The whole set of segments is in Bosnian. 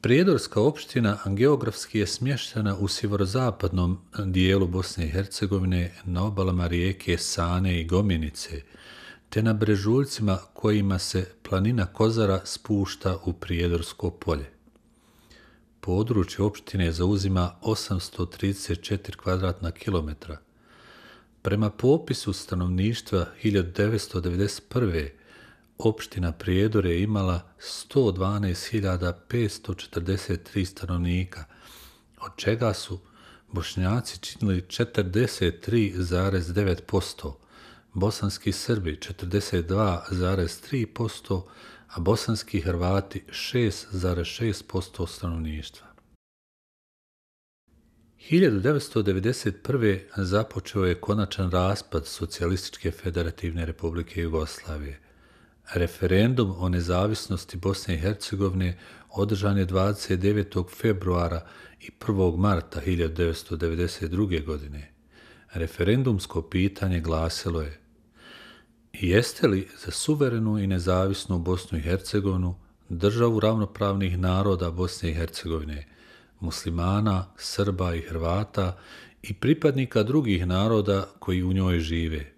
Prijedorska opština geografski je smještena u sjeverozapadnom dijelu Bosne i Hercegovine na obalama rijeke Sane i Gominice, te na brežuljcima kojima se planina Kozara spušta u Prijedorsko polje. Područje opštine zauzima 834 kvadratna kilometra. Prema popisu stanovništva 1991. opština Prijedor je imala 112.543 stanovnika, od čega su Bošnjaci činili 43,9%, bosanski Srbi 42,3%, a bosanski Hrvati 6,6% stanovništva. 1991. započeo je konačan raspad Socijalističke federativne republike Jugoslavije. Referendum o nezavisnosti Bosne i Hercegovine održan je 29. februara i 1. marta 1992. godine. Referendumsko pitanje glasilo je: jeste li za suverenu i nezavisnu Bosnu i Hercegovinu, državu ravnopravnih naroda Bosne i Hercegovine, muslimana, Srba i Hrvata i pripadnika drugih naroda koji u njoj žive?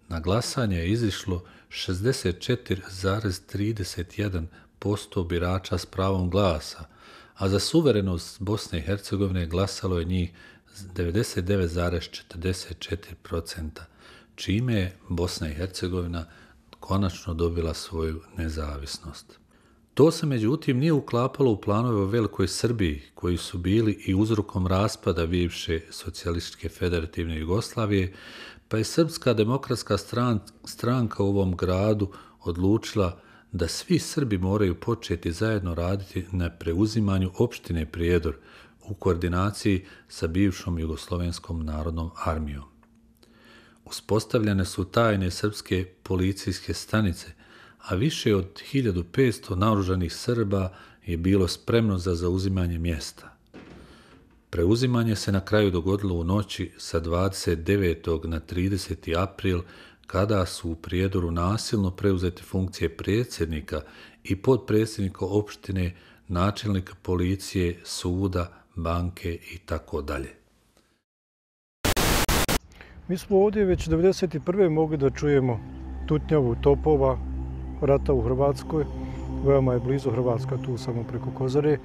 Na glasanje je izišlo 64,31% birača s pravom glasa, a za suverenost Bosne i Hercegovine glasalo je njih 99,44%, čime je Bosna i Hercegovina konačno dobila svoju nezavisnost. To se međutim nije uklapalo u planove o Velikoj Srbiji, koji su bili i uzrokom raspada bivše Socijalističke federativne Jugoslavije, pa je Srpska demokratska stranka u ovom gradu odlučila da svi Srbi moraju početi zajedno raditi na preuzimanju opštine Prijedor u koordinaciji sa bivšom Jugoslovenskom narodnom armijom. Uspostavljene su tajne srpske policijske stanice, a više od 1500 naoružanih Srba je bilo spremno za zauzimanje mjesta. Preuzimanje se na kraju dogodilo u noći sa 29. na 30. april, kada su u Prijedoru nasilno preuzete funkcije predsjednika i potpredsjednika opštine, načelnika policije, suda, banke i tako dalje. Mi smo ovdje već 1991. mogli da čujemo tutnjavu topova, rata u Hrvatskoj. Veoma je blizu Hrvatska, tu samo preko Kozare.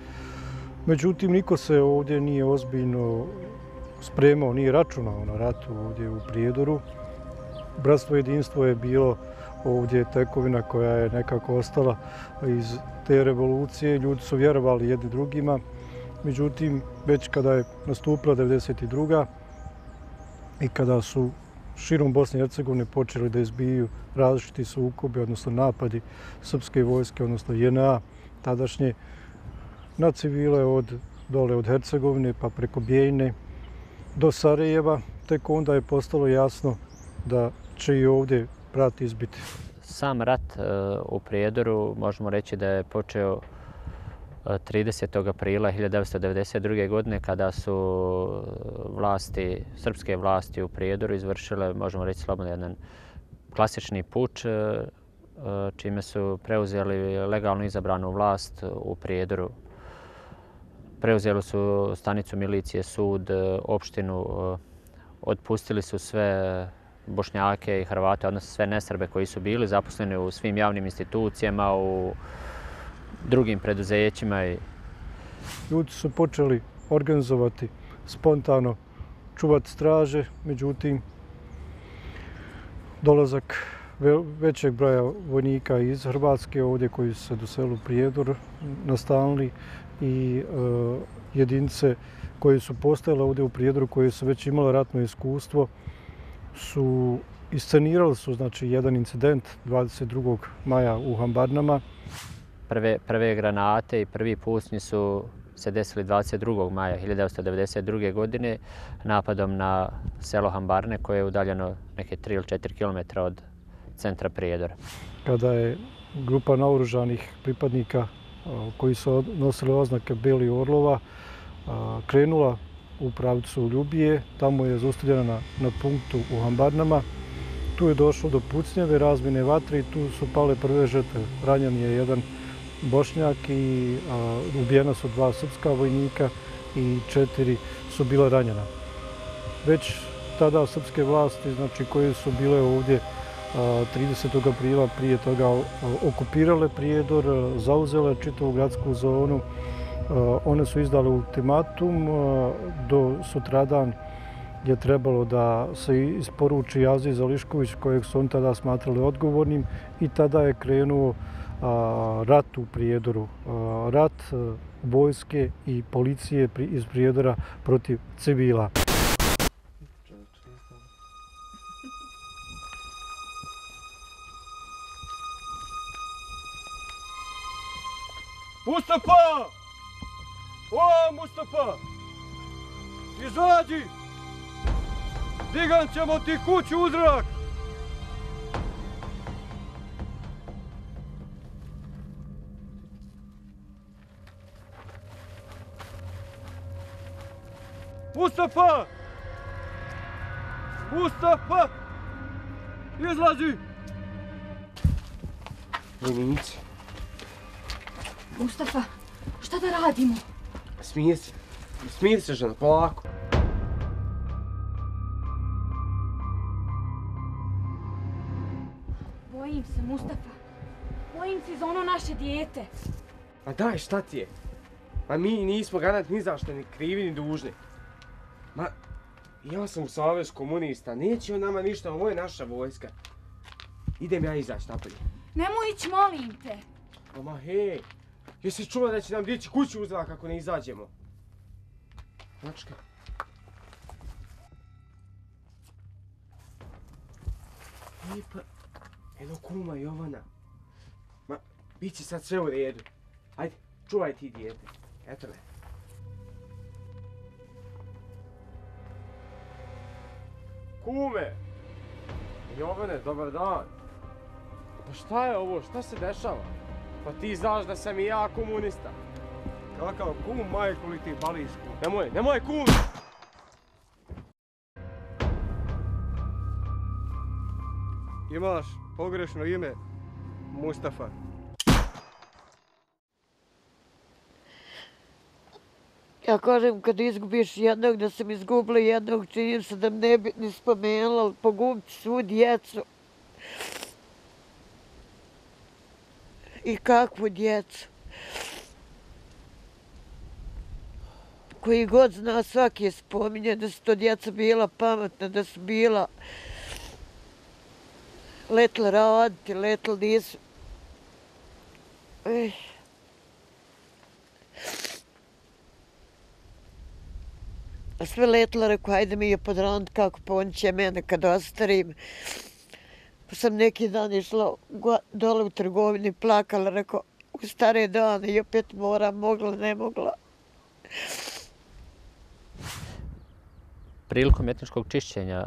Međutim, niko se ovdje nije ozbiljno spremao, nije računao na ratu ovdje u Prijedoru. Bratstvo i jedinstvo je bilo ovdje tekovina koja je nekako ostala iz te revolucije. Ljudi su vjerovali jedni drugima. Međutim, već kada je nastupila 1992. i kada su širom Bosne i Hercegovine počeli da izbijaju različiti sukobi, odnosno napadi srpske vojske, odnosno JNA tadašnje, na civile od Hercegovine pa preko Bijeljine do Sarajeva, tek onda je postalo jasno da će i ovdje rat izbiti. Sam rat u Prijedoru možemo reći da je počeo 30. aprila 1992. godine kada su srpske vlasti u Prijedoru izvršile, možemo reći slobodno, jedan klasični puč, čime su preuzeli legalno izabranu vlast u Prijedoru. Preuzeli su stanicu milicije, sud, opštinu, otpustili su sve Bošnjake i Hrvate, odnosno sve nesrbe koji su bili zaposleni u svim javnim institucijama, u drugim preduzećima. Ljudi su počeli organizovati spontano, čuvati straže, međutim, dolazak većeg broja vojnika iz Hrvatske ovdje koji su se doselili u Prijedor nastanili i jedinice koje su postojale ovdje u Prijedoru, koje su već imale ratno iskustvo, iscenirali su jedan incident 22. maja u Hambarnama. Prve granate i prvi pucnji su se desili 22. maja 1992. godine napadom na selo Hambarne koje je udaljeno neke 3 ili 4 km od centra Prijedora. Kada je grupa naoružanih pripadnika koji su nosili oznake Belih orlova krenula u pravcu Ljubije, tamo je zaustavljena na punktu u Hambarnama. Tu je došlo do pucnjave, razmjene vatre i tu su pale prve žrtve. Ranjen je jedan Bošnjak i ubijena su 2 srpska vojnika i 4 su bila ranjena. Već tada srpske vlasti, znači koje su bile ovdje 30. aprila prije toga okupirale Prijedor, zauzele čitavu gradsku zonu. One su izdale ultimatum, do sutradan je trebalo da se isporuči Aziz Ališković, kojeg su on tada smatrali odgovornim, i tada je krenuo rat u Prijedoru. Rat vojske i policije iz Prijedora protiv civila. Mustafa! O, Mustafa! Izađi! Digan ćemo ti kuću u zrak! Mustafa! Mustafa! Izlazi! Vojnici. Mustafa, šta da radimo? Smije se žena, polako. Bojim se, Mustafa. Bojim se za ono naše dijete. A daj, šta ti je? A mi nismo garant ni zašto, ni krivi, ni dužni. Ma, ja sam u Savez komunista, neće on nama ništa, ovo je naša vojska. Idem ja izaći napolje. Nemoj ići, molim te. Ma hej, jesi čula da će nam dići kuću u zrak ako ne izađemo? Mačka. Ej pa, eno kuma Jovana. Ma, bit će sad sve u redu. Ajde, čuvaj ti dijete. Eto me. Kume! Jovane, dobar dan. Pa šta je ovo? Šta se dešava? Pa ti znaš da sam i ja komunista. Kakav kum, majku li ti balisku? Nemoj kum! Imaš pogrešno ime, Mustafa. Ja kažem, kad izgubiš jednog, da sam izgubila jednog, činim se da ne bi ni spomenula, ali pogubiti svu djecu. I kakvu djecu. Koji god zna, svaki je spominje da su to djeca bila pametna, da su bila letla raditi, letla nisu. A sve letla, rekao, hajde mi je podraniti kako ponće mene kad ostarim. Pa sam neki dan išla dole u trgovini, plakala, rekao, u stare dane i opet moram, mogla, ne mogla. Prilikom etničkog čišćenja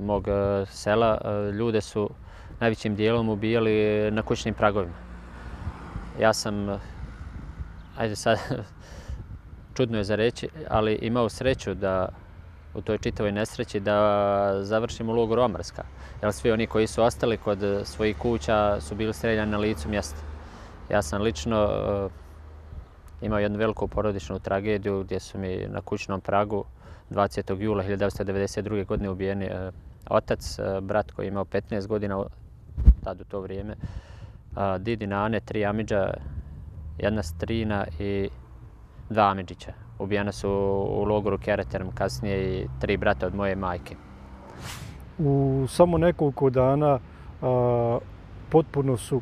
mog sela ljude su najvećim dijelom ubijali na kućnim pragovima. Ja sam, ajde sad, čudno je za reći, ali imao sreću da u toj čitavoj nesreći da završim u logoru Omrska. Jer svi oni koji su ostali kod svojih kuća su bili streljani na licu mjesta. Ja sam lično imao jednu veliku porodičnu tragediju gdje su mi na kućnom pragu 20. jula 1992. godine ubijeni otac, brat koji je imao 15 godina tad u to vrijeme, didi Nane, 3 amidža, jedna strina i 2 amidžića. Ubijena su u logoru Kereterm, kasnije i 3 brata od moje majke. U samo nekoliko dana potpuno su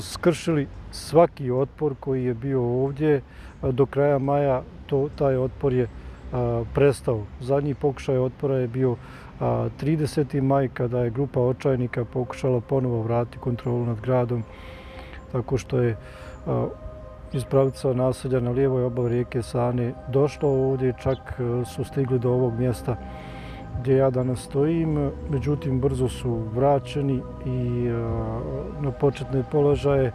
skršili svaki otpor koji je bio ovdje. Do kraja maja taj otpor je prestao. Zadnji pokušaj otpora je bio 30. maj kada je grupa očajnika pokušala ponovo vratiti kontrolu nad gradom, tako što je iz pravca naselja na lijevoj obali rijeke Sane došlo ovdje, čak su stigli do ovog mjesta gdje ja danas stojim. Međutim, brzo su vraćeni i na početne položaje.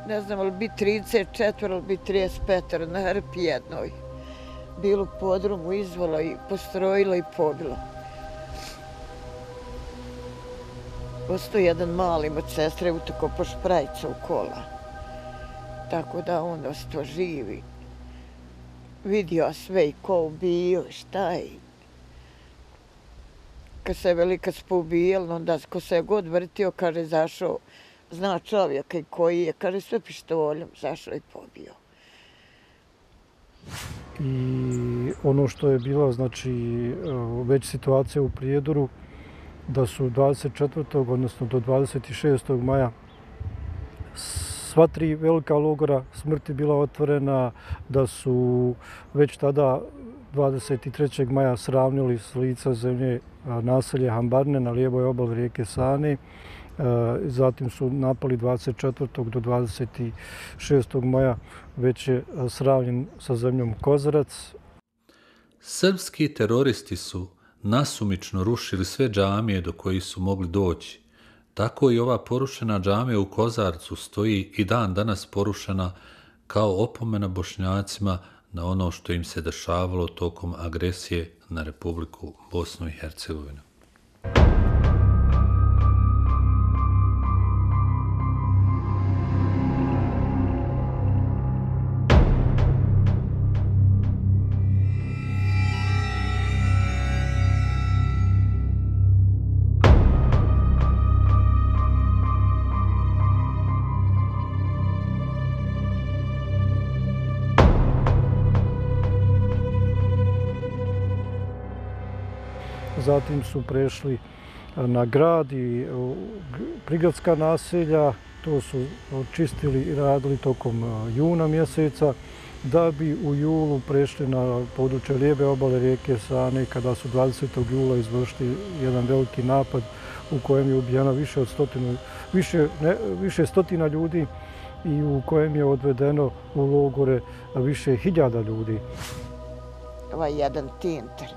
Ne znam, ali bi 34, ali bi 35 na hrpi jednoj. Bilo podrumu izvala i postrojila i pobila. Ostao jedan mali od sestre utako po šprajca u kola. Tako da on ostao živi. Vidio sve i ko ubio, šta je. Kad se poubijali, onda ko se god vrtio, kaže, zašao, zna čovjeka i koji je, kaže, sve pištoljem, zašao i pobio. I ono što je bila, znači, već situacija u Prijedoru, da su 24. odnosno do 26. maja sva 3 velika logora smrti bila otvorena, da su već tada 23. maja sravnili s lica zemlje naselje Hambarne na lijevoj obali rijeke Sane. Zatim su napali 24. do 26. maja, već je sravnjen sa zemljom Kozarac. Srpski teroristi su nasumično rušili sve džamije do kojih su mogli doći. Tako i ova porušena džamija u Kozarcu stoji i dan danas porušena kao opomena Bošnjacima na ono što im se dešavalo tokom agresije na Republiku Bosnu i Hercegovinu. Zatim su prešli na grad i prigradska naselja. To su čistili i radili tokom juna mjeseca, da bi u julu prešli na područje lijeve obale rijeke Sane, kada su 20. jula izvršili jedan veliki napad u kojem je ubijeno više stotina ljudi i u kojem je odvedeno u logore više hiljada ljudi. Ovaj jedan tinter.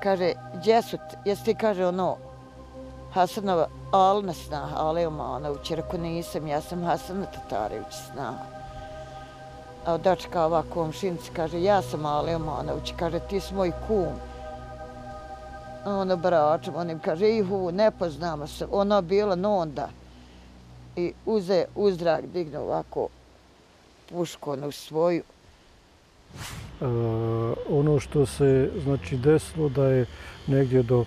Kaže, gdje su, jesi ti, kaže, ono, Hasanova Alna sna, Ale Omanović, rekao nisam, ja sam Hasana Tatarević sna. A odačka ova komšinci, kaže, ja sam Ale Omanović, kaže, ti si moj kum. Ono bračem, on im kaže, ne poznamo se, ono bilo nonda. I uze uzdrag, digne ovako pušku onu svoju. Ono što se, znači, desilo da je negdje do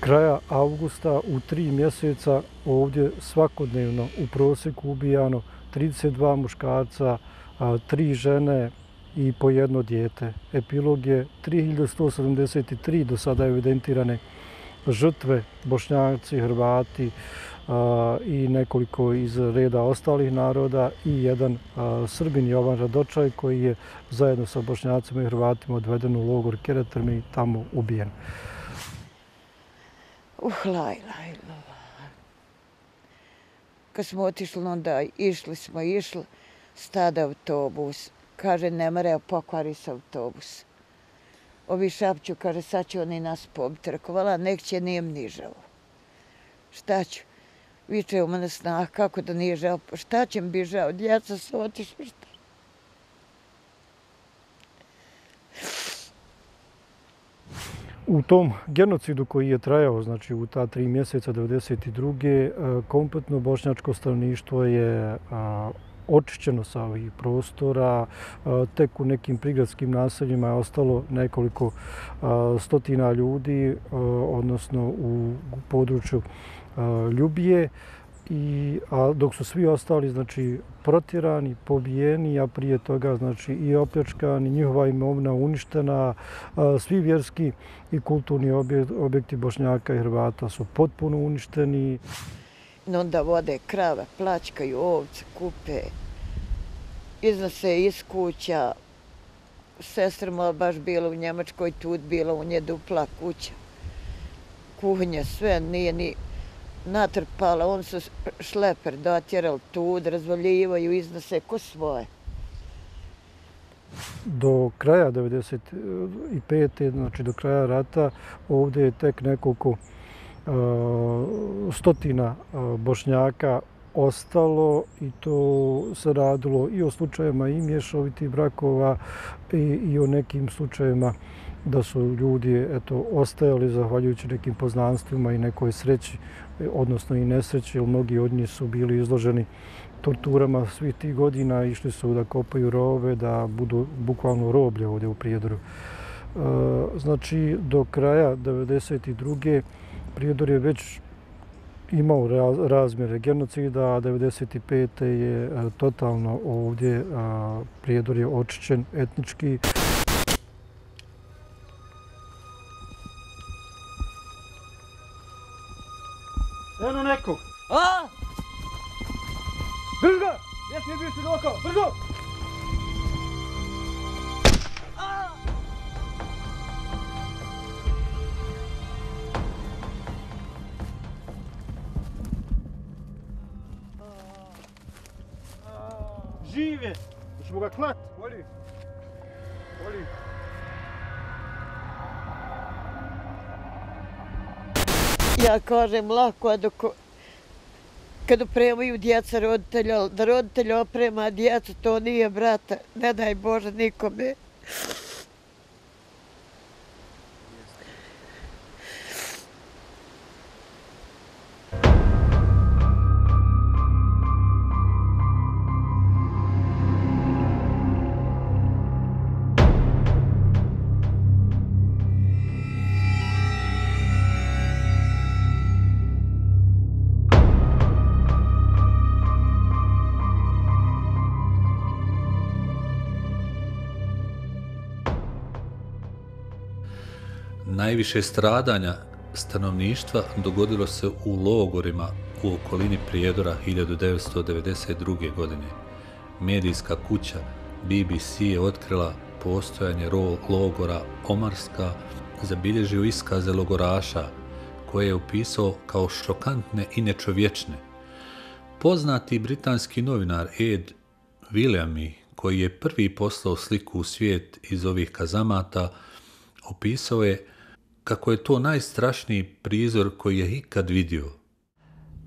kraja avgusta u 3 mjeseca ovdje svakodnevno u prosjeku ubijano 32 muškarca, 3 žene i po 1 dijete. Epilog je 3173 do sada evidentirane žrtve, Bošnjaci, Hrvati i nekoliko iz reda ostalih naroda i jedan Srbin Jovan Radočaj koji je zajedno sa Bošnjacima i Hrvatima odveden u logor Kereterme i tamo ubijen. Kad smo otišli, onda smo išli, stada autobus. Kaže, ne mora, pokvari se autobus. Ovi šapću, kaže, sad će oni nas pobiti. Rekao, vala, nek će nijem ni žao. Šta ću? Viče u mene snah, kako da nije žao? Šta će mi bi žao? Djeca su otišli, šta? U tom genocidu koji je trajao, znači u ta 3 mjeseca 1992. kompletno bošnjačko stanovništvo je očišćeno sa ovih prostora. Tek u nekim prigradskim naseljima je ostalo nekoliko stotina ljudi, odnosno u području Ljubije, a dok su svi ostali, znači, protjerani, pobijeni, a prije toga, znači, i opljačkani, njihova imovina uništena, svi vjerski i kulturni objekti Bošnjaka i Hrvata su potpuno uništeni. Onda vode krave, plaćkaju ovce, kupe, iznose iz kuća. Sestra moja baš bila u Njemačkoj, tu bila u nje dupla kuća. Kuhinja, sve nije ni natrpala, on su šleper dotjerali tu, razvaljivaju, iznose ko svoje. Do kraja 1995. znači do kraja rata, ovdje je tek nekoliko stotina Bošnjaka ostalo i to se radilo i o slučajevima i mješovitih brakova i o nekim slučajevima da su ljudi ostajali zahvaljujući nekim poznanstvima i nekoj sreći, odnosno i nesreći, jer mnogi od njih su bili izloženi torturama svih tih godina, išli su da kopaju rove, da budu bukvalno roblje ovdje u Prijedoru. Znači, do kraja 1992. Prijedor je već imao razmjere genocida, a 1995. je totalno ovdje Prijedor je očišćen etnički. Eno neko! A? Drži ga! Gdje si mi bio svjedoka? Brzo! Živ je! Hoćemo ga klat? Voli. Ja kažem lako, kad opremaju djeca roditelja, da roditelj oprema djecu, to nije, brata, ne daj Bože nikome. Najviše stradanja stanovništva dogodilo se u logorima u okolini Prijedora 1992. godine. Medijska kuća BBC je otkrila postojanje logora Omarska, zabilježio iskaze logoraša koje je opisao kao šokantne i nečovječne. Poznati britanski novinar Ed Williami, koji je prvi poslao sliku u svijet iz ovih kazamata, opisao je kako je to najstrašniji prizor koji je ikad vidio.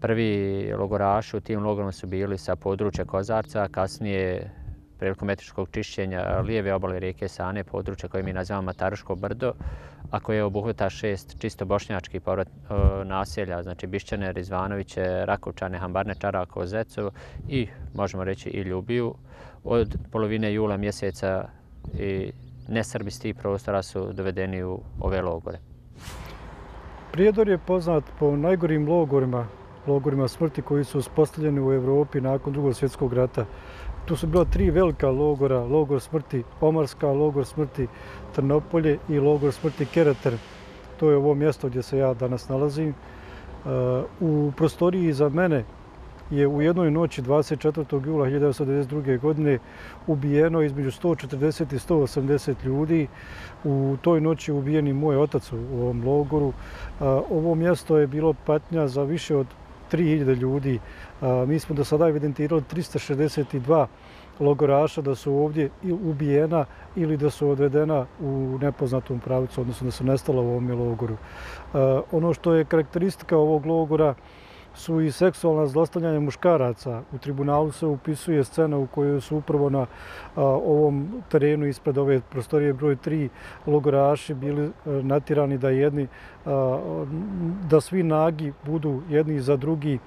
Prvi logoraši u tim logorima su bili sa područja Kozarca, kasnije prilikom etničkog čišćenja lijeve obale rijeke Sane, područja koje mi nazivamo Mataruško brdo, a koje obuhvata 6 čisto bošnjačkih naselja, znači Bišćane, Rizvanoviće, Rakovčane, Hambarne, Čarakovo, Zecovo i, možemo reći, i Ljubiju. Od polovine jula mjeseca i nesrbi s tih prostora su dovedeni u ove logore. Prijedor je poznat po najgorim logorima smrti koji su uspostavljeni u Europi nakon Drugog svjetskog rata. Tu su bila 3 velika logora, logor smrti Omarska, logor smrti Trnopolje i logor smrti Kereter. To je ovo mjesto gdje se ja danas nalazim. U prostoriji iza mene je u jednoj noći 24. jula 1992. godine ubijeno između 140 i 180 ljudi. U toj noći je ubijen i moj otac u ovom logoru. Ovo mjesto je bilo patnja za više od 3000 ljudi. Mi smo do sada evidentirali 362 logoraša da su ovdje ubijena ili da su odvedena u nepoznatom pravcu, odnosno da su nestala u ovom logoru. Ono što je karakteristika ovog logora su i seksualna zlostavljanja muškaraca. U tribunalu se upisuje scena u kojoj su upravo na ovom terenu ispred ove prostorije broj 3 logoraši bili natjerani da svi nagi budu jedni za drugi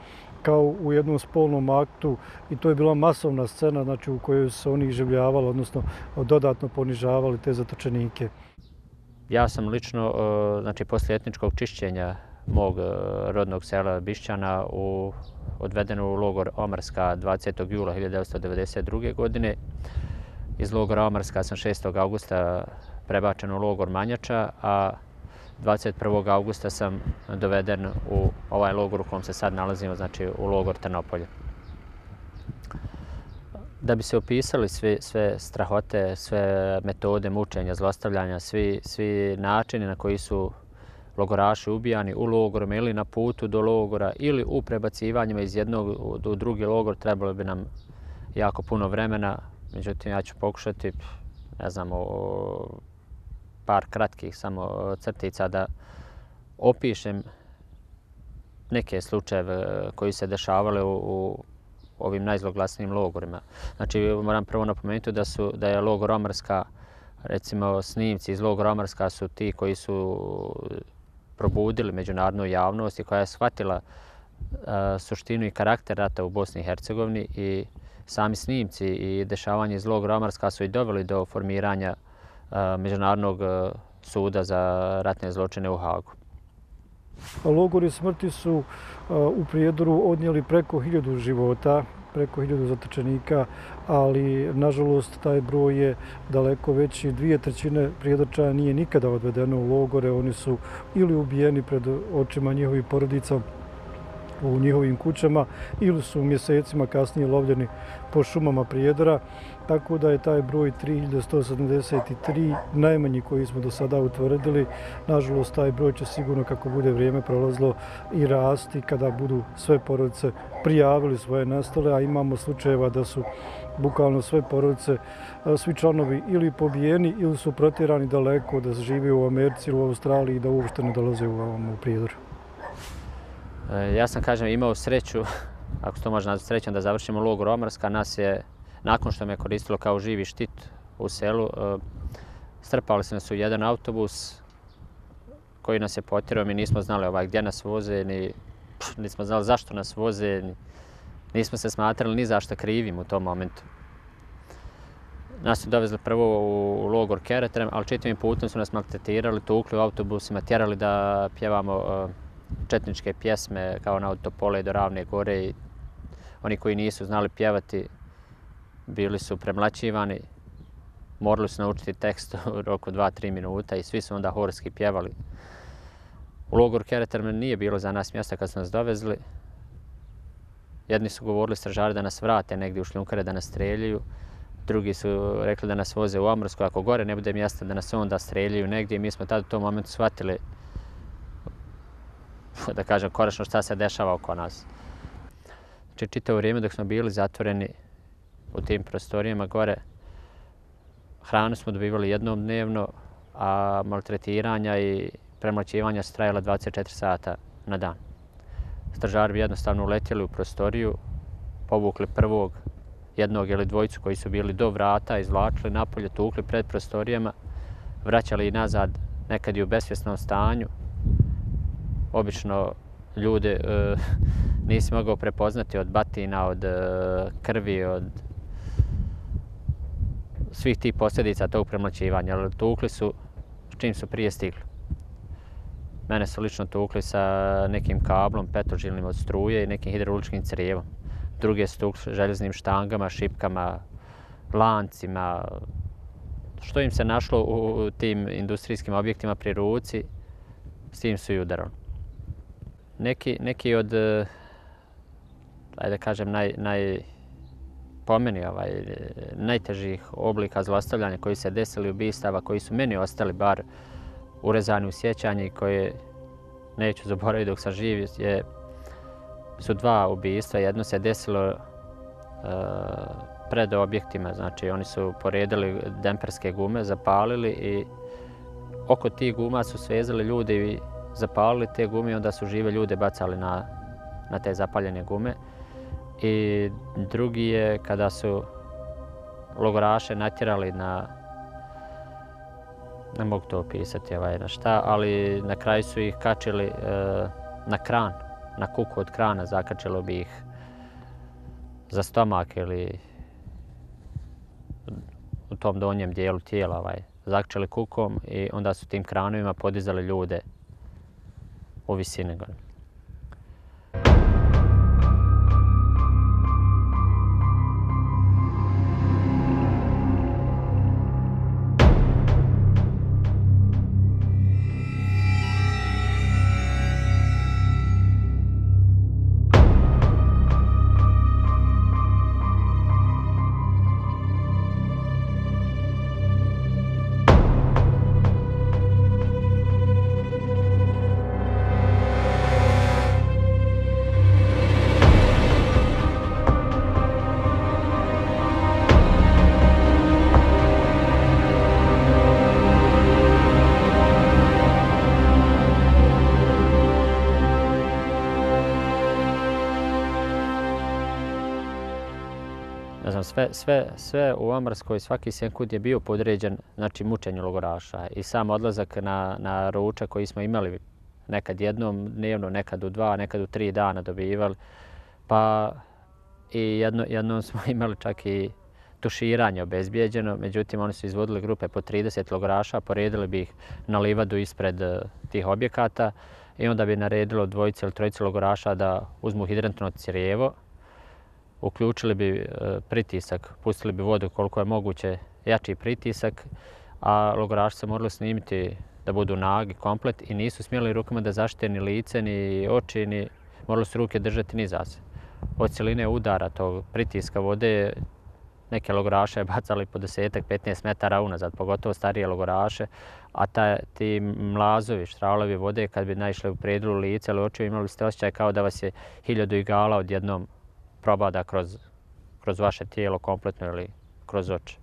kao u jednom spolnom aktu, i to je bila masovna scena, znači, u kojoj su se oni iživljavali, odnosno dodatno ponižavali te zatočenike. Ja sam lično, znači, poslije etničkog čišćenja mog rodnog sela Bišćana odveden u logor Omarska 20. jula 1992. godine. Iz logora Omarska sam 6. augusta prebačen u logor Manjača, a 21. augusta sam doveden u ovaj logor u kojem se sad nalazimo, znači u logor Trnopolje. Da bi se opisali sve strahote, sve metode mučenja, zlostavljanja, svi načini na koji su logoraši ubijani u logorima ili na putu do logora ili u prebacivanjima iz jednog u drugi logor, trebalo bi nam jako puno vremena. Međutim, ja ću pokušati, ne znam, par kratkih samo crtica da opišem neke slučajeve koji se dešavale u ovim najzloglasnijim logorima. Znači, moram prvo napomenuti da je logor Omrska, recimo snimci iz logora Omrska su ti koji su probudili međunarodnu javnost i koja je shvatila suštinu i karakter rata u Bosni i Hercegovini i sami snimci i dešavanje iz logora Omrska su i doveli do formiranja Međunarodnog suda za ratne zločine u Hagu. Logori smrti su u Prijedoru odnijeli preko 1000 života, preko 1000 zatočenika, ali nažalost taj broj je daleko veći. 2/3 Prijedorčana nije nikada odvedeno u logore, oni su ili ubijeni pred očima njihovih porodica u njihovim kućama ili su mjesecima kasnije lovljeni po šumama Prijedora, tako da je taj broj 3173 najmanji koji smo do sada utvrdili. Nažalost, taj broj će sigurno, kako bude vrijeme prolazilo, i rasti kada budu sve porodice prijavili svoje nestale, a imamo slučajeva da su bukvalno sve porodice, svi članovi ili pobijeni ili su protjerani daleko, da žive u Americi ili u Australiji i da uopšte ne dolaze u Prijedor. Ja sam, kažem, imao sreću, ako se to može nazvati srećom, da završimo logor Omrska. Nas je, nakon što me koristilo kao živi štit u selu, strpali su nas u jedan autobus koji nas je potjerao. Mi nismo znali gdje nas voze, nismo znali zašto nas voze, nismo se smatrali ni zašto krivim u tom momentu. Nas su dovezli prvo u logor Keretrem, ali čitavim putem su nas maltretirali, tukli u autobusima, tjerali da pjevamo četničke pjesme kao na od Topole do Ravne gore i oni koji nisu znali pjevati bili su premlaćivani, morali su naučiti tekst u roku 2-3 minuta i svi su onda horski pjevali. U logor Keretrem nije bilo za nas mjesta kad su nas dovezli. Jedni su govorili stražari da nas vrate negdje u šljunkare da nas streljaju, drugi su rekli da nas voze u Omrsku, ako gore ne bude mjesta da nas onda streljaju negdje i mi smo tada u tom momentu shvatili, da kažem, konačno šta se dešava oko nas. Znači, čitavo vrijeme dok smo bili zatvoreni u tim prostorijama gore, hranu smo dobivali jednom dnevno, a maltretiranja i premlaćivanja su trajala 24 sata na dan. Stražari bi jednostavno uletjeli u prostoriju, povukli prvog, jednog ili dvojicu koji su bili do vrata, izvlačili napolje, tukli pred prostorijama, vraćali i nazad, nekad i u besvjesnom stanju. Obično ljude nisi mogao prepoznati od batina, od krvi, od svih tih posljedica tog premlaćivanja, ali tukli su čim su prije stigli. Mene su lično tukli sa nekim kablom petožilnim od struje i nekim hidrauličkim crijevom. Druge su tukli željeznim štangama, šipkama, lancima, što im se našlo u tim industrijskim objektima pri ruci, s tim su i udarali. Neki od, ajde da kažem, po meni najtežih oblika zlostavljanja koji se desili, ubistava, koji su meni ostali bar urezani u sjećanje i koje neću zaboraviti dok sam živ, su 2 ubistva. Jedno se desilo pred objektima, znači oni su poredili demperske gume, zapalili i oko tih guma su svezali ljude i zapalili te gume i onda su žive ljude bacali na te zapaljene gume. I drugi je kada su logoraše natjerali ne mogu to opisati na šta, ali na kraju su ih kačili na kran, na kuku od krana, zakačilo bi ih za stomak ili u tom donjem dijelu tijela, zakačili kukom i onda su tim kranovima podizali ljude u visini. znam, sve u Amarskoj, svaki sekund je bio podređen, znači, mučenju logoraša. I sam odlazak na ručak koji smo imali nekad jednom dnevno, nekad u 2, nekad u 3 dana dobivali. Pa i jednom smo imali čak i tuširanje obezbijeđeno, međutim oni su izvodili grupe po 30 logoraša, poredili bi ih na livadu ispred tih objekata i onda bi naredilo 2 ili 3 logoraša da uzmu hidrantno crijevo, uključili bi pritisak, pustili bi vodu koliko je moguće jači pritisak, a logoraši se morali snimiti da budu nagi komplet i nisu smjeli rukama da zaštite ni lice, ni oči, ni morali su ruke držati ni za se. Od cijeline udara tog pritiska vode neke logoraše je bacali po 10-15 metara unazad, pogotovo starije logoraše, a ti mlazovi, štralovi vode kad bi naišli u predilu lice ili oči, imali ste osjećaj kao da vas je 1000 igala odjednom probada kroz vaše tijelo kompletno ili kroz oči.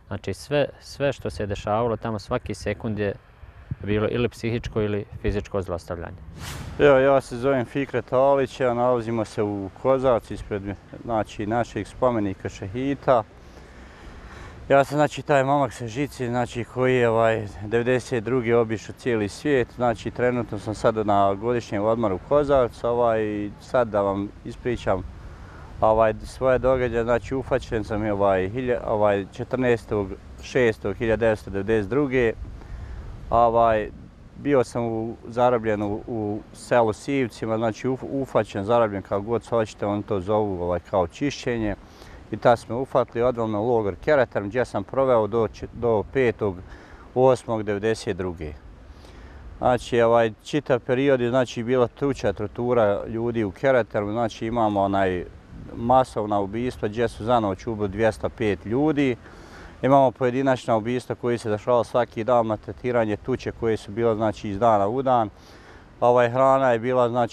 Znači sve što se je dešavalo tamo svaki sekund je bilo ili psihičko ili fizičko zlostavljanje. Evo, ja se zovem Fikret Alić, nalazimo se u Kozarcu ispred našeg spomenika šehita. Ja sam taj momak sa Žici koji je 92. obišao cijeli svijet. Trenutno sam sad na godišnjem odmoru u Kozarcu i sad da vam ispričam svoje događaje. Ufaćen sam 14.6.1992. Bio sam zarobljen u selu Sivcima, ufaćen, zarobljen kao god se hoćete, oni to zovu kao čišćenje. I tad smo ufatili, odveli me u logor Kereterm gdje sam proveo do 5.8.1992. Čitav period je bila tuča, tortura ljudi u Keretermu, imamo masovna ubistva gdje su za noć ubili 205 ljudi. Imamo pojedinačna ubistva koji se dešavalo svaki dan, maltretiranje, tuče koje su bile iz dana u dan. Hrana je bila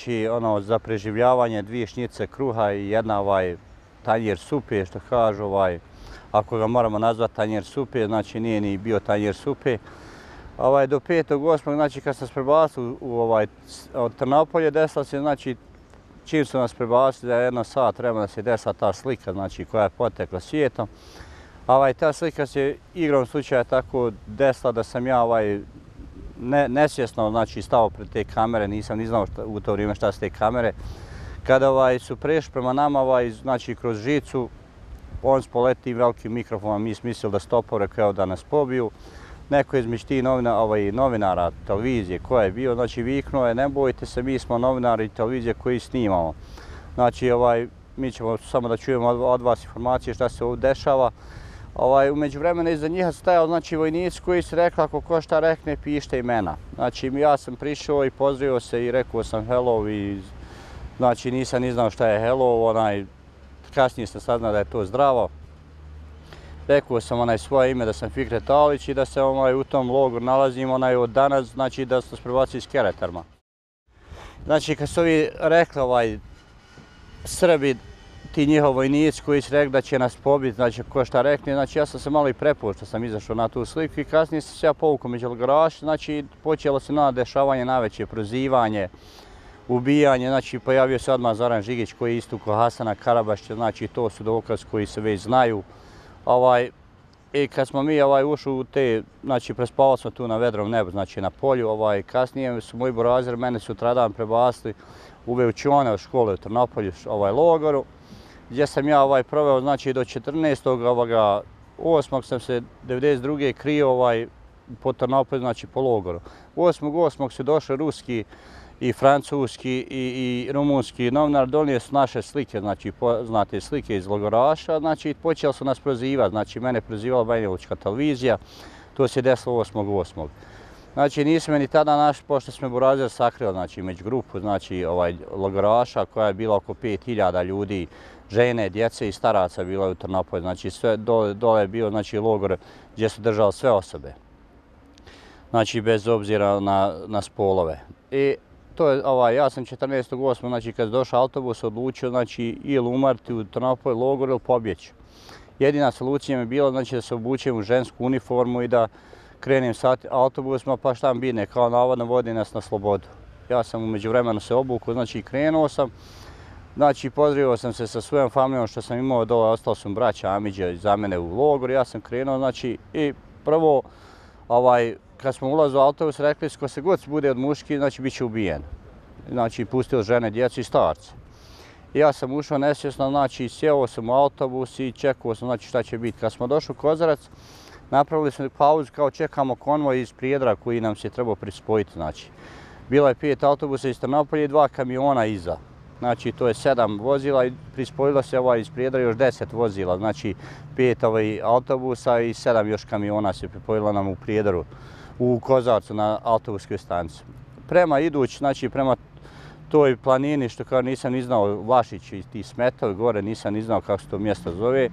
za preživljavanje 2 šnice kruha i jedna tanjer supe, što kažu, ako ga moramo nazvati tanjer supe, nije ni bio tanjer supe. Do 5.8. kad sam se prebacili od Trnopolje, desila se, čim su nas prebacili za 1 sat vremena da se desila ta slika koja je potekla svijetom. Ta slika se igrom slučaja tako desila da sam ja nesvjesno stao pred te kamere, nisam ni znao u to vrijeme šta su te kamere. Kada su prešli prema nama, kroz žicu, on spoleti velikim mikrofonom, mi smislili da stopore kao da nas pobiju. Neko između tih novinara televizije koja je bio, viknuo je, ne bojte se, mi smo novinari televizije koji snimamo. Mi ćemo samo da čujemo od vas informacije šta se ovdje dešava. U međuvremenu iza njih stajao vojnici koji su rekli ako ko šta rekne pišite imena. Ja sam prišao i pozdravio se i rekao sam hello i nisam ni znao šta je hello, kasnije sam saznao da je to zdravo. Rekao sam svoje ime da sam Fikret Alić i da se u tom logoru nalazim od danas, da se prebacili iz Kereterma. Kad su ovi rekli Srbi, ti njihovi vojnici koji su rekli da će nas pobiti, ko šta rekne, ja sam se malo i prepuo što sam izašao na tu sliku i kasnije sam se ja povukao među logoraše, počelo se dešavanje najveće, prozivanje, ubijanje, pojavio se odmah Zoran Žigić koji je istukao Hasana Karabašića, to su dokaz koji se već znaju. I kad smo mi ušli u te, prespavali smo tu na vedrom nebu, na polju, kasnije su moji buraziri, mene sutradan prebacili u Veučione u škole u Trnopolju, logoru, gdje sam ja proveo, do 14.8. sam se 92. krio po Trnopolju, po logoru. 8.8. su došli ruski i francuski i rumunski novinar, donijeli su naše slike, poznate slike iz logoraša, počeli su nas prozivati, mene prozivala Banjalučka televizija, to se desilo 8.8. Nisu me ni tada našli, pošto smo burazir sakrili, među grupu, logoraša koja je bila oko 5000 ljudi, žene, djece i staraca bila u Trnopolju, sve dole je bio, logor gdje su držali sve osobe, bez obzira na spolove. I to je, ja sam 14.8. kad je došao autobus, odlučio, ili umrti u Trnopolju logoru ili pobjeći. Jedina solucija mi je bila, da se obučem u žensku uniformu i da krenem sa autobusima, pa šta mi bine, kao navodno vodi nas na slobodu. Ja sam u međuvremenu se obukao, krenuo sam. Znači, pozdravio sam se sa svojom familijom što sam imao dole, ostalo su braća Amidža za mene u logor, ja sam krenuo, znači, i prvo, kad smo ulazili u autobus, rekli su ko se god bude od muški, znači, bit će ubijen. Znači, pustio žene, djecu i starce. Ja sam ušao nesvjesno, znači, sjeo sam u autobus i čekao sam, znači, šta će biti. Kad smo došli u Kozarac, napravili smo pauzu kao čekamo konvoj iz Prijedora koji nam se trebao prispojiti, znači. Bilo je 5 autobusa iz Trnopolja i 2 kamiona iza. Znači, to je 7 vozila i prispojilo se iz Prijedora još 10 vozila. Znači, 5 autobusa i 7 još kamiona se pripojilo nam u Prijedoru, u Kozarcu na autobuskoj stanici. Prema idući, znači, prema toj planini, što kao nisam ni znao, Vlašić i ti smetovi gore, nisam ni znao kako se to mjesto zove,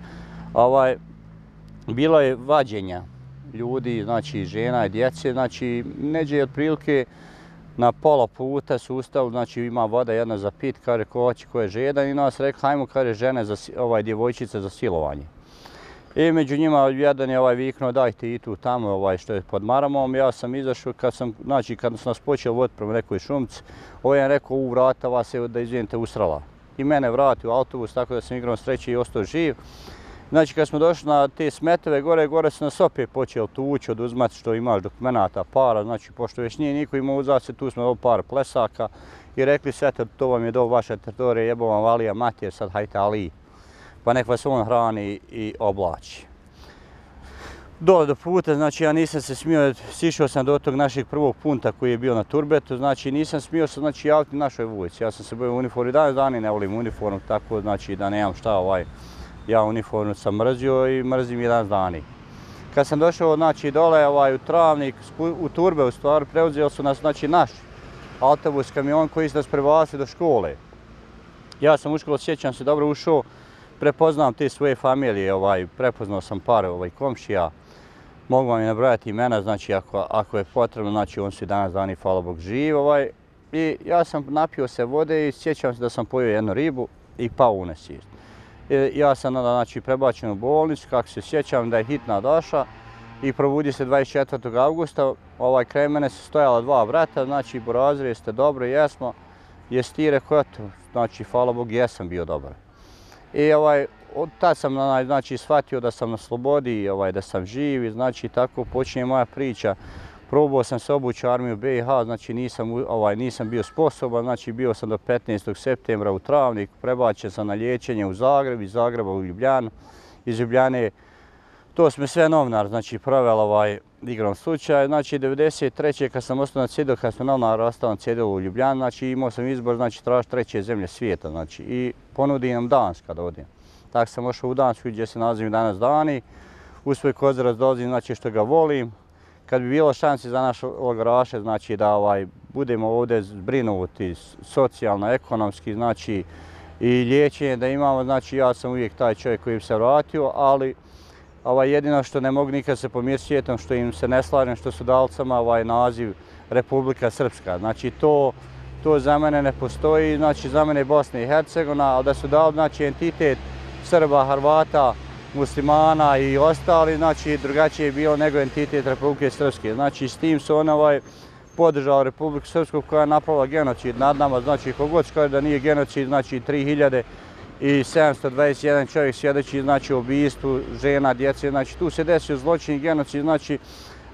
bilo je vađenja ljudi, znači, žena i djece, znači, neđe otprilike na pola puta su ustali, znači ima voda jedna za pit, kaže ko hoće, ko je žedan i nas rekao hajmo, kaže žene, djevojčice za silovanje. I među njima jedan je viknuo dajte i tu tamo što je pod maramom, ja sam izašao kad sam nas počeo voditi prema nekoj šumci, je rekao vrata vas je da izvinite usrala. I mene vrati u autobus, tako da sam igrao sreće i ostao živ. Znači, kad smo došli na te smetove gore su nas opet počeli tući, oduzmati što imaš dokumenata, para, znači, pošto već nije niko imao uzati se, tu smo dobili par plesaka i rekli sve, to vam je do vaše teritorije, jebo vam valija mater, sad hajte ali, pa nek vas on hrani i oblači. Dole do puta, znači, ja nisam se smio, sišao sam do tog našeg prvog punta koji je bio na Turbetu, znači, nisam smio se, znači, javiti našoj vojsci. Ja sam se bojio u uniformu, danas dani ne volim uniformu, tako, znači, da nemam šta, ja uniformu sam mrzio i mrzim 11 dani. Kad sam došao, znači, dole u Travnik, u Turbe, u stvari, preuzeli su nas, znači, naš autobus, kamion koji su nas prebacili do škole. Ja sam u školu, sjećam se, dobro ušao, prepoznam te svoje familije, prepoznao sam par komšija, mogu vam i nabrojati imena, znači, ako je potrebno, znači, on su 11 dani, hvala Bog, živ, I ja sam napio se vode i sjećam se da sam pojeo jednu ribu i pao u nesvijest. Ja sam znači, prebačen u bolnicu, kako se sjećam da je hitna došla i probudi se 24. augusta. Kraj mene su stojala 2 brata, znači Borazir, jeste dobro, jesmo. Jesi ti rekao, eto, znači, hvala Bog, jesam bio dobar. I od tada sam znači, shvatio da sam na slobodi, da sam živ i znači tako počinje moja priča. Probao sam se obući u armiju BiH, znači nisam bio sposoban, znači bio sam do 15. septembra u Travnik, prebačen sam na liječenje u Zagreb, iz Zagreba u Ljubljanu, iz Ljubljane. To smo sve novinar, znači proveli igrom slučaj. Znači 1993. kad sam ostao na cjedilu, kad sam novinar ostao na cjedilu u Ljubljanu, znači imao sam izbor, znači tražiti 3. zemlje svijeta, znači i ponudi nam Danska da odim. Tako sam ošao u Dansku gdje se nalazim danas dani, u svoj Kozarac dolazim, znači što ga volim. Kad bi bilo šanse za naše logoraše, znači da budemo ovdje zbrinuti socijalno, ekonomski, znači i liječenje da imamo, znači ja sam uvijek taj čovjek koji bi se vratio, ali jedino što ne mogu nikad se pomiriti s svijetom, što im se ne slažem, što su dali samo naziv Republika Srpska. Znači to za mene ne postoji, znači za mene je Bosna i Hercegovina, ali da su dali znači entitet Srba, Hrvata, muslimana i ostali, znači drugačije je bilo nego entitet Republike Srpske. Znači s tim su on podržao Republiku Srpsku koja je napravila genocid nad nama, znači kogod kaže da nije genocid, znači 3721 čovjek svjedoči znači ubijstvu žena, djece, znači tu se desio zločin i genocid, znači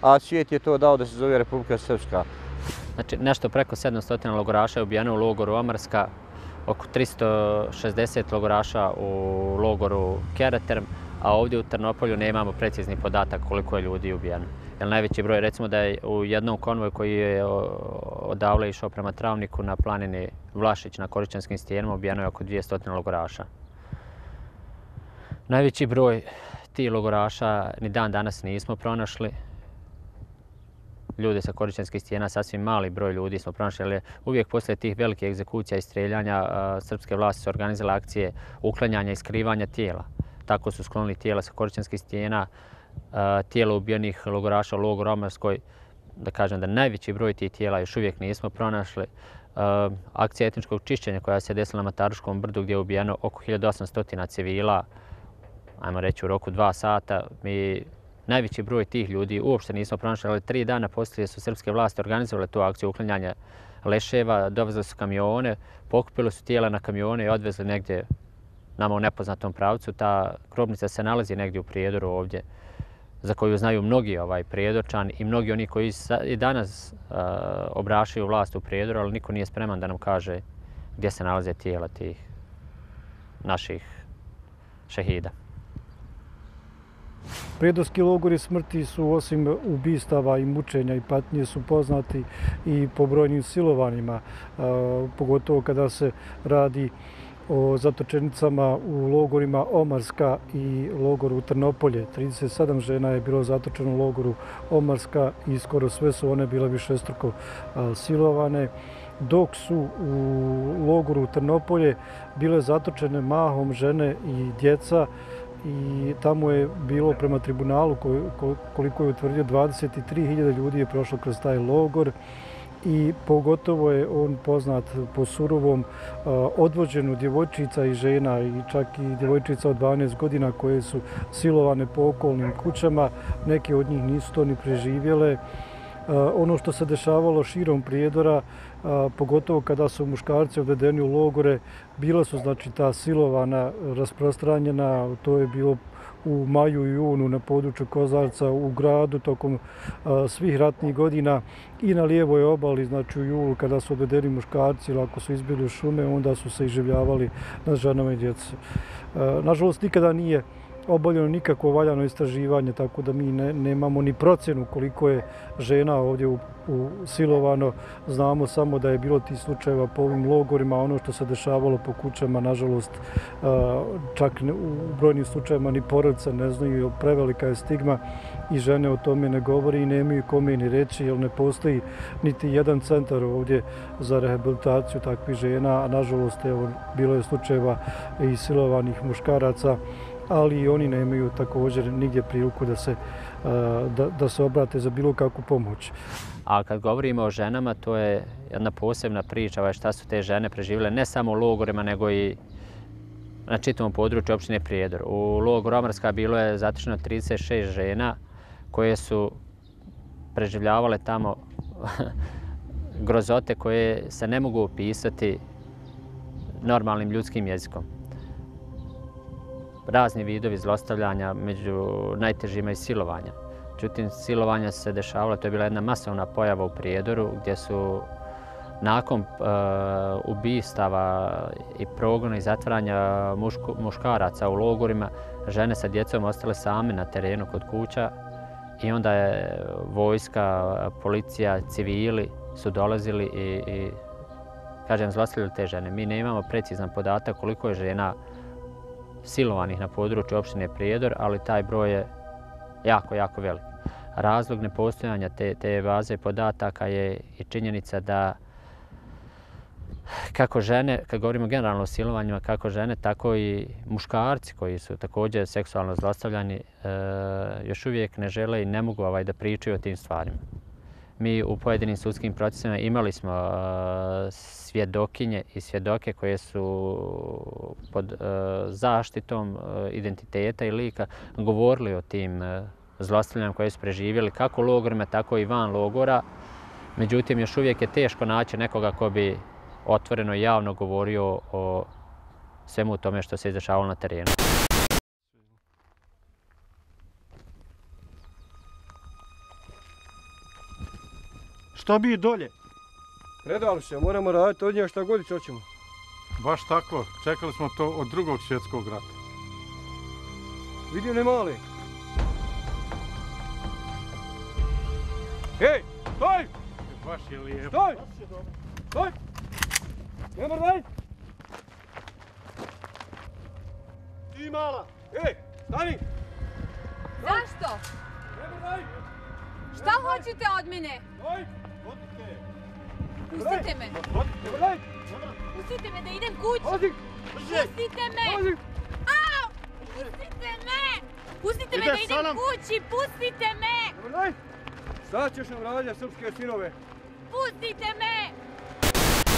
a svijet je to dao da se zove Republika Srpska. Znači nešto preko 700 logoraša je ubijeno u logoru Omarska, oko 360 logoraša u logoru Kereterm, a ovdje u Trnopolju nemamo precizni podatak koliko je ljudi ubijeno. Jer najveći broj, recimo da je u jednom konvoju koji je odavle išao prema Travniku na planini Vlašić na Koričanskim stijenama ubijeno je oko 200 logoraša. Najveći broj tih logoraša ni dan danas nismo pronašli. Ljude sa Koričanskih stijena, sasvim mali broj ljudi smo pronašli, ali uvijek poslije tih velikih egzekucija i streljanja srpske vlasti su organizale akcije uklanjanja i skrivanja tijela. Tako su sklonili tijela sa Koričanskih stijena, tijela ubijenih logoraša u logoru Omarskoj. Da kažem da najveći broj tih tijela još uvijek nismo pronašli. Akcija etničkog čišćenja koja se desila na Mataruškom brdu gdje je ubijeno oko 1800 civila, ajmo reći u roku 2 sata, mi najveći broj tih ljudi uopšte nismo pronašli, ali 3 dana poslije su srpske vlasti organizovale tu akciju uklanjanja leševa, dovezli su kamione, pokupili su tijela na kamione i odvezli negdje nama u nepoznatom pravcu. Ta grobnica se nalazi negdje u Prijedoru ovdje, za koju znaju mnogi Prijedorčani i mnogi oni koji i danas obnašaju vlast u Prijedoru, ali niko nije spreman da nam kaže gdje se nalaze tijela tih naših šehida. Prijedorski logori smrti su osim ubistava i mučenja i patnje su poznati i po brojnim silovanjima, pogotovo kada se radi o zatočenicama u logorima Omarska i logoru Trnopolje. 37 žena je bilo zatočeno u logoru Omarska i skoro sve su one bile višestruko silovane, dok su u logoru Trnopolje bile zatočene mahom žene i djeca i tamo je bilo prema tribunalu koliko je utvrdio 23.000 ljudi je prošlo kroz taj logor i pogotovo je on poznat po surovom odvođenju djevojčica i žena i čak i djevojčica od 12 godina koje su silovane po okolnim kućama. Neke od njih nisu to ni preživjele. Ono što se dešavalo širom Prijedora, pogotovo kada su muškarci odvedeni u logore, bila su znači ta silovana rasprostranjena, to je bilo u maju i junu na području Kozarca, u gradu tokom svih ratnih godina i na lijevoj obali, znači u julu kada su odvedeni muškarci ili ako su izbili u šume, onda su se iživljavali nad ženama i djece. Nažalost, nikada nije obavljeno nikakvo valjano istraživanje, tako da mi nemamo ni procjenu koliko je žena ovdje silovano. Znamo samo da je bilo tih slučajeva po ovim logorima, ono što se dešavalo po kućama, nažalost, čak u brojnim slučajevima ni porodice ne znaju, prevelika je stigma i žene o tome ne govori i nemaju kome ni reći, jer ne postoji niti jedan centar ovdje za rehabilitaciju takvih žena, a nažalost, evo, bilo je slučajeva i silovanih muškaraca, ali i oni nemaju također nigdje priliku da se obrate za bilo kakvu pomoć. A kad govorimo o ženama, to je jedna posebna priča, šta su te žene preživjele ne samo u logorima, nego i na čitavom području opštine Prijedor. U logoru Omarska bilo je zatočeno 36 žena koje su preživljavale tamo grozote koje se ne mogu opisati normalnim ljudskim jezikom. Razni vidovi zlostavljanja, među najtežima i silovanja. Međutim, silovanja se dešavala, to je bila jedna masovna pojava u Prijedoru gdje su nakon ubistava i progona i zatvaranja muškaraca u logorima, žene sa djecom ostale same na terenu kod kuća i onda je vojska, policija, civili su dolazili i kažem, zlostavljali te žene. Mi nemamo precizan podatak koliko je žena silovanih na području opštine Prijedor, ali taj broj je jako, jako velik. Razlog nepostojanja te baze podataka je i činjenica da kako žene, kad govorimo generalno o silovanjima, kako žene, tako i muškarci koji su također seksualno zlostavljani, još uvijek ne žele i ne mogu da pričaju o tim stvarima. Mi u pojedinim sudskim procesima imali smo svjedokinje i svjedoke koje su pod zaštitom identiteta i lika govorili o tim zlostavljanjima koje su preživjeli kako u logorima, tako i van logora. Međutim, još uvijek je teško naći nekoga ko bi otvoreno i javno govorio o svemu tome što se izdešavalo na terenu. Šta bi dolje? Predali se, moramo raditi od njega šta god hoćemo. Baš tako, čekali smo to od Drugog svjetskog rata. Vidim ne mali. Hej, stoj! Baš je lijepo. Stoj! Stoj! Ne mrdaj! Ti mala! Ej, stani! Zašto? Ne mrdaj! Šta hoćete od mene? Stoj! Pustite me! Ne mrdaj! Pustite me da idem kući! Ozi! Pustite me! Ozi! Au! Pustite me! Pustite me da idem kući! Pustite me! Ne mrdaj! Sad ćeš nam rađa srpske sinove. Pustite me!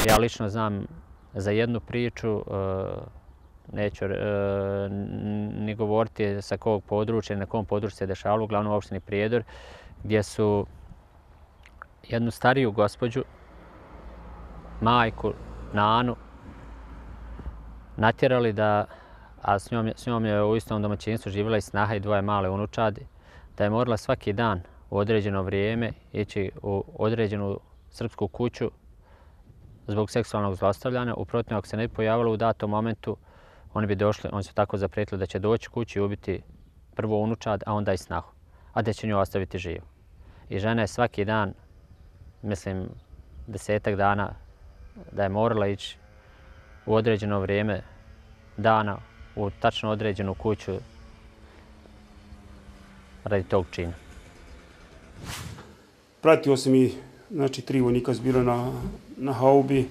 Ja lično znam za jednu priču, neću ni govoriti sa kog područja, na kom području se dešavalo, uglavnom u opštini Prijedor, gdje su jednu stariju gospođu majku, Nanu, natjerali da, a s njom je u istom domaćinstvu živjela i snaha i dvoje male unučadi, da je morala svaki dan u određeno vrijeme ići u određenu srpsku kuću zbog seksualnog zlostavljanja. U protivnom, ako se ne bi pojavilo u datom momentu, oni su tako zaprijetili da će doći kući i ubiti prvo unučad, a onda i snahu, a da će nju ostaviti živu. I žena je svaki dan, mislim, 10-tak dana, da je morala ići u određeno vrijeme dana u tačno određenu kuću radi tog čina. Pratio sam i, znači, 3 vojnika su bili na haubi.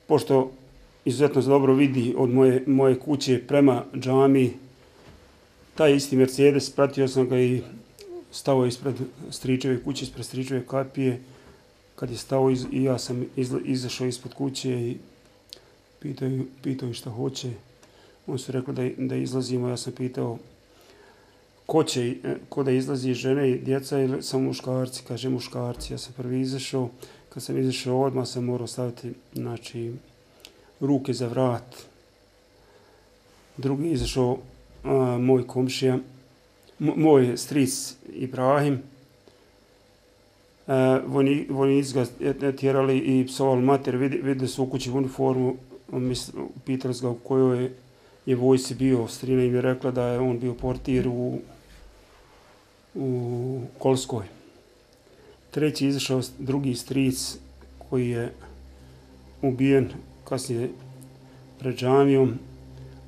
Pošto izuzetno se dobro vidi od moje kuće prema džami, taj isti Mercedes, pratio sam ga i stao ispred stričeve kuće, ispred stričeve kapije. Kad je stao i ja sam izašao ispod kuće i pitao ih šta hoće. Oni su rekli da izlazimo, ja sam pitao ko da izlazi, žene i djeca ili samo muškarci. Kaže muškarci, ja sam prvi izašao. Kad sam izašao odmah sam morao staviti, znači, ruke za vrat. Drugi izašao moj komšija, moj stric Ibrahim. Vojnici ga tjerali i psovali mater, vidjeli su u kući uniformu, pitali su ga u kojoj je vojsci bio. Strina im je rekla da je on bio portir u Kolskoj. Treći izašao drugi stric koji je ubijen kasnije pred džamijom.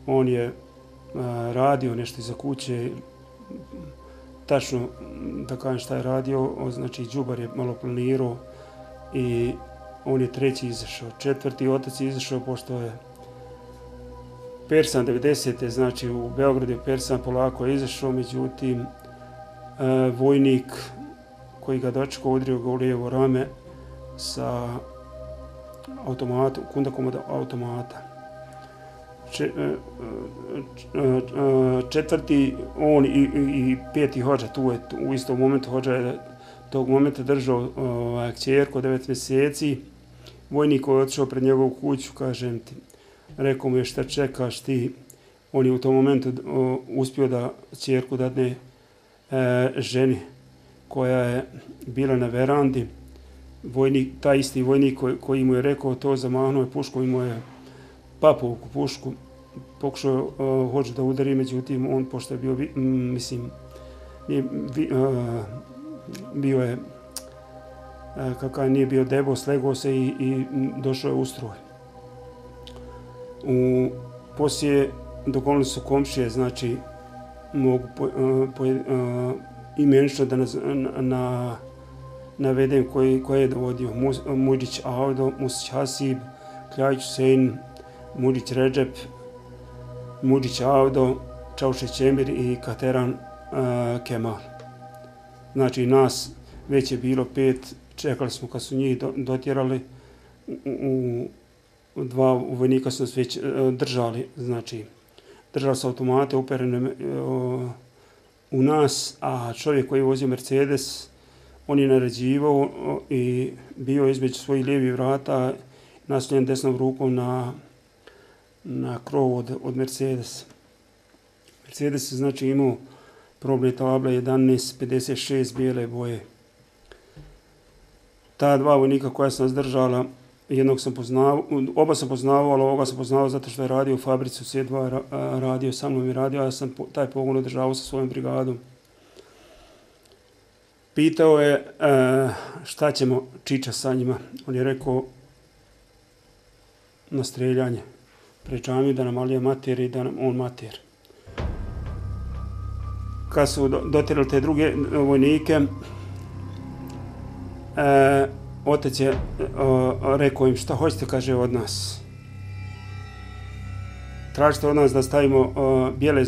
On je radio nešto iza kuće, tačno da kažem šta je radio, znači đubar je malo planirao i on je treći izašao. Četvrti otac je izašao pošto je Persan 90. znači u Beogradu je Persan polako je izašao, međutim vojnik koji ga dočekao udrio ga u lijevo rame sa automatom, kundakom od automata. Četvrti, on i peti hođa, tu je u istom momentu, hođa je tog momenta držao kćerku od 9 mjeseci. Vojnik koji je otišao pred njegovu kuću, kažem ti, rekao mu je šta čekaš ti. On je u tom momentu uspio da kćerku dadne ženi koja je bila na verandi. Taj isti vojnik koji mu je rekao to, zamahnuo je pušku, imao je papovku pušku, pokušao hođu da udari, međutim on pošto je bio, mislim, bio je, kakav nije bio debel, slegao se i došao je u stroj. Poslije dogonili su komšije, znači mogu imenično da navedem koji je dovodio. Muđić Avdo, Musić Hasib, Kljajić Husein, Muđić Redžep, Muđić Avdo, Čaušeć Emir i Kateran Kemal. Znači nas već je bilo 5, čekali smo kad su njih dotjerali, dva vojnika su nas već držali, znači držali su automate uperene u nas, a čovjek koji je vozio Mercedes, on je naređivao i bio između svojih lijevih vrata naslonjen desnom rukom na krov od Mercedes. Mercedes je znači imao probne table 1156 bijele boje. Ta dva vojnika koja sam nas držala, jednog sam poznao, oba sam poznavao, ali ovoga sam poznavao zato što je radio u fabrici u C2, radio sa mnom i radio, a ja sam taj pogon održavao sa svojom brigadom. Pitao je šta ćemo Čiča sa njima. On je rekao na streljanje pred džamiju da nam Alija mater i da nam on mater. Kad su dotjerali te druge vojnike, otac je rekao im šta hoćete, kaže, od nas. Tražite od nas da stavimo bijele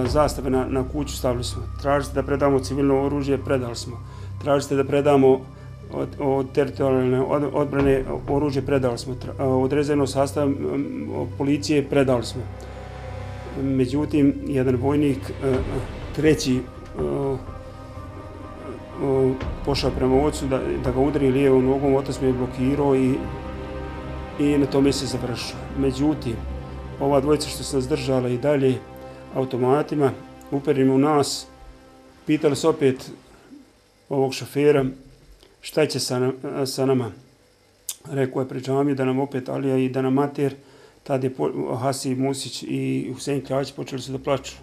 zastave na kuću, stavili smo. Tražite da predamo civilno oružje, predali smo. Tražite da predamo od teritorijalne odbrane oružje, predali smo. Od rezervnog sastava policije predali smo. Međutim, jedan vojnik, treći, pošao prema ocu da ga udari lijevom nogom, otac me je blokirao i i na tome se završilo. Međutim, ova dvojica što se nas držala i dalje automatima, upereni u nas, pitali se opet ovog šofera šta će sa nama. Rekao je pred džamiju da nam opet Alija i da nam mater, tad je Hasib Musić i Husein Kljajić počeli su da plaču.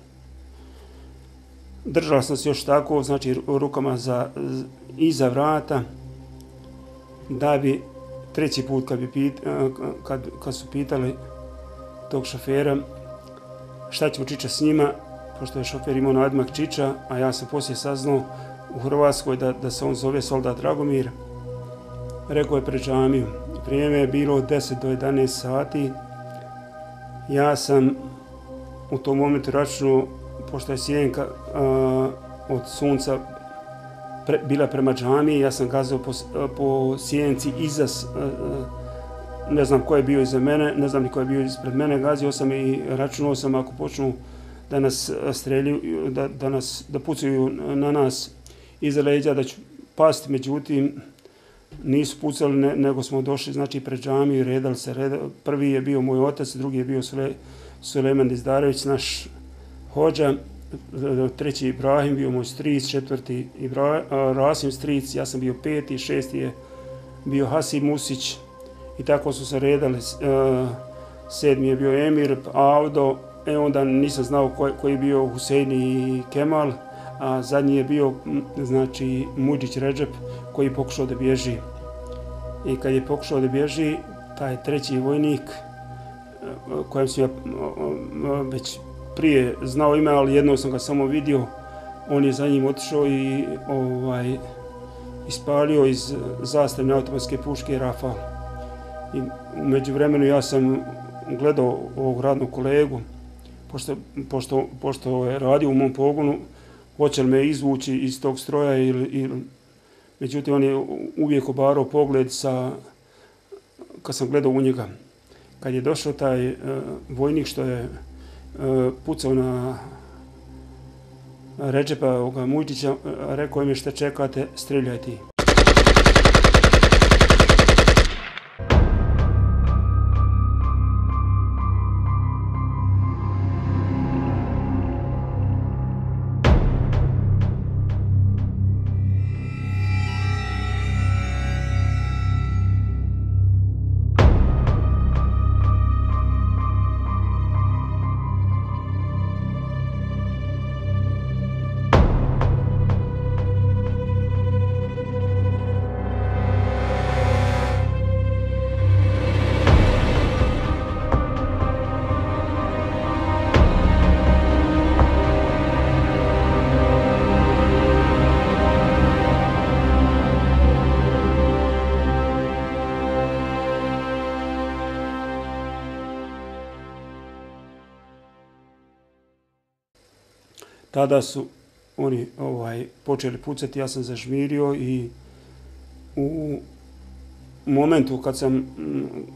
Držala sam se još tako, znači rukama iza vrata, da bi treći put kad su pitali tog šofera šta ćemo Čiča s njima, pošto je šofer imao nadimak Čiča, a ja sam poslije saznao u Hrvatskoj da se on zove soldat Dragomir. Rekao je pred džamiju. Vrijeme je bilo 10 do 11 sati. Ja sam u tom momentu računao, pošto je sjenka od sunca bila prema džamiji, ja sam gazao po sjenci iza, ne znam ko je bio iza mene, ne znam ni ko je bio ispred mene, gazio sam i računao sam ako počnu da nas streljuju, da pucaju na nas iza leđa, da ću pasti, međutim nisu pucali, nego smo došli znači pred džamiju i redali se. Prvi je bio moj otac, drugi je bio Sulejman Izdarević, naš hođa, treći Ibrahim, bio moj stric, četvrti Rasim stric, ja sam bio peti, šesti je bio Hasib Musić i tako su se redali. Sedmi je bio Emir, Avdo, onda nisam znao koji je bio Husein i Kemal, a zadnji je bio znači Mudžić Redžep koji je pokušao da bježi. I kad je pokušao da bježi, taj treći vojnik kojem sam ja već prije znao ime, ali jednom sam ga samo vidio, on je za njim otišao i ispalio iz zastavne automatske puške Rafal. I u međuvremenu ja sam gledao ovog radnog kolegu, pošto je radio u mom pogonu, hoće li me izvući iz tog stroja ili međutim on je uvijek obarao pogled kad sam gledao u njega. Kad je došao taj vojnik što je pucao na Redžepa Mujdića, rekao im je šta čekate, streljaj ti. Tada su oni počeli pucati, ja sam zažmirio i u momentu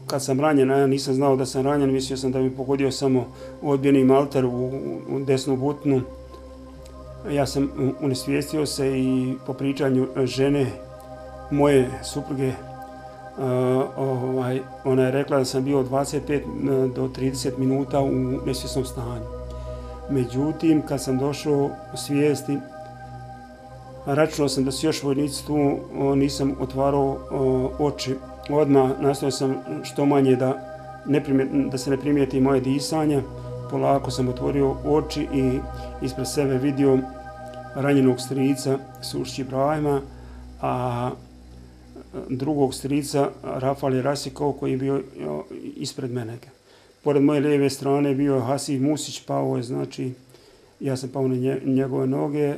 kad sam ranjen, a ja nisam znao da sam ranjen, mislio sam da mi pogodio samo odbijeni malter u desnu butnu. Ja sam unesvijestio se i po pričanju žene, moje supruge, ona je rekla da sam bio 25 do 30 minuta u nesvjesnom stanju. Međutim, kad sam došao u svijesti, računao sam da su još vojnici tu, nisam otvarao oči. Odmah nastojao sam što manje da se ne primijeti moje disanje. Polako sam otvorio oči i ispred sebe vidio ranjenog strica Sušić Ibrahima, a drugog strica Rafal Rasikov koji je bio ispred mene. Pored moje lijeve strane bio Hasib Musić, pao je, znači ja sam pao na njegove noge.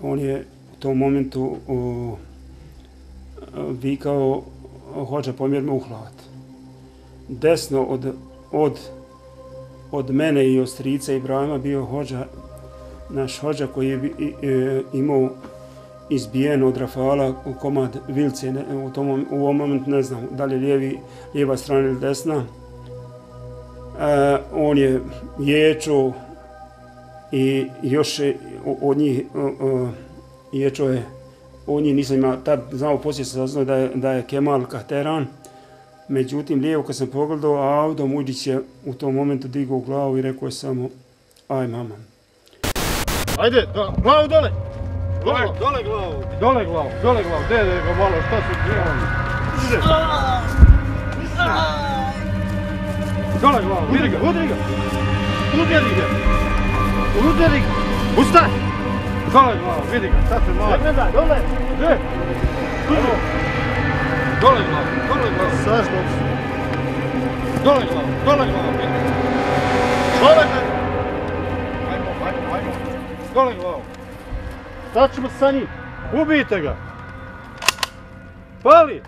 On je u tom momentu vikao hođa pomjer me u hlad. Desno od mene i od strica Ibrahima bio hođa, naš hođa koji je imao izbijen od Rafala u komad vilce. U ovom momentu ne znam da li je lijeva strana ili desna. On je ječo i još od njih nisam imao, tad znao, poslije sam saznao da je Kemal Kahteran, Međutim, lijevo kad sam pogledao auto, Muđić je u tom momentu digao glavu i rekao je samo aj mama. Ajde, glavu dole! Dole glavu! Dole glavu, dede ga malo, šta se djelali? Dole glavu, vidi ga, udri ga! Udri ga! Ustaj! Dole glavu, vidi ga, šta se malo? Gledaj, dole! Gdje? Dole glavu! Sažno se! Dole glavu, vidi ga! Dole glavu! Ajmo! Dole glavu! Sad ćemo sa njim! Ubijte ga! Pali!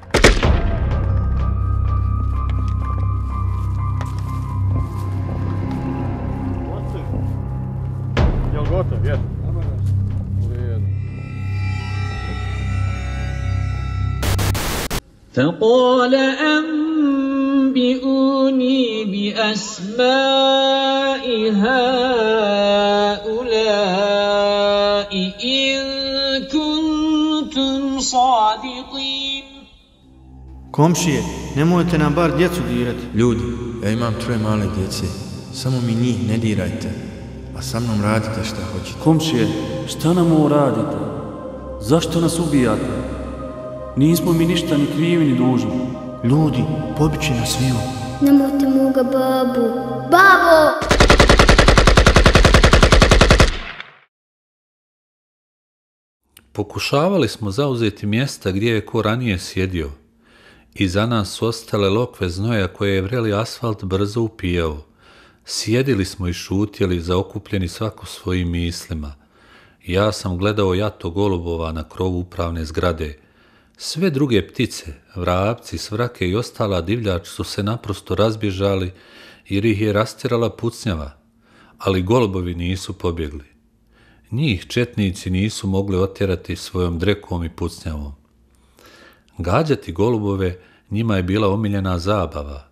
Jel gotov? Jes? فقال أنبئوني بأسماء هؤلاء إن كنتم صادقين. Komšije, nemojte nam bar djecu dirati. Ljudi, ja imam 3 male djece, samo mi njih ne dirajte, a sa mnom radite šta hoćete. Komšije, šta nam ovo radite? Zašto nas ubijate? Nismo mi ništa ni krivi ni dužni. Ljudi, pobit će nas sviju. Nemojte moga babu. Babo! Pokušavali smo zauzeti mjesta gdje je ko ranije sjedio. Iza nas su ostale lokve znoja koje je vreli asfalt brzo upijao. Sjedili smo i šutjeli, zaokupljeni svako svojim mislima. Ja sam gledao jato golubova na krovu upravne zgrade. Sve druge ptice, vrapci, svrake i ostala divljač su se naprosto razbježali jer ih je rastjerala pucnjava, ali golubovi nisu pobjegli. Njih četnici nisu mogli otjerati svojom drekom i pucnjavom. Gađati golubove njima je bila omiljena zabava.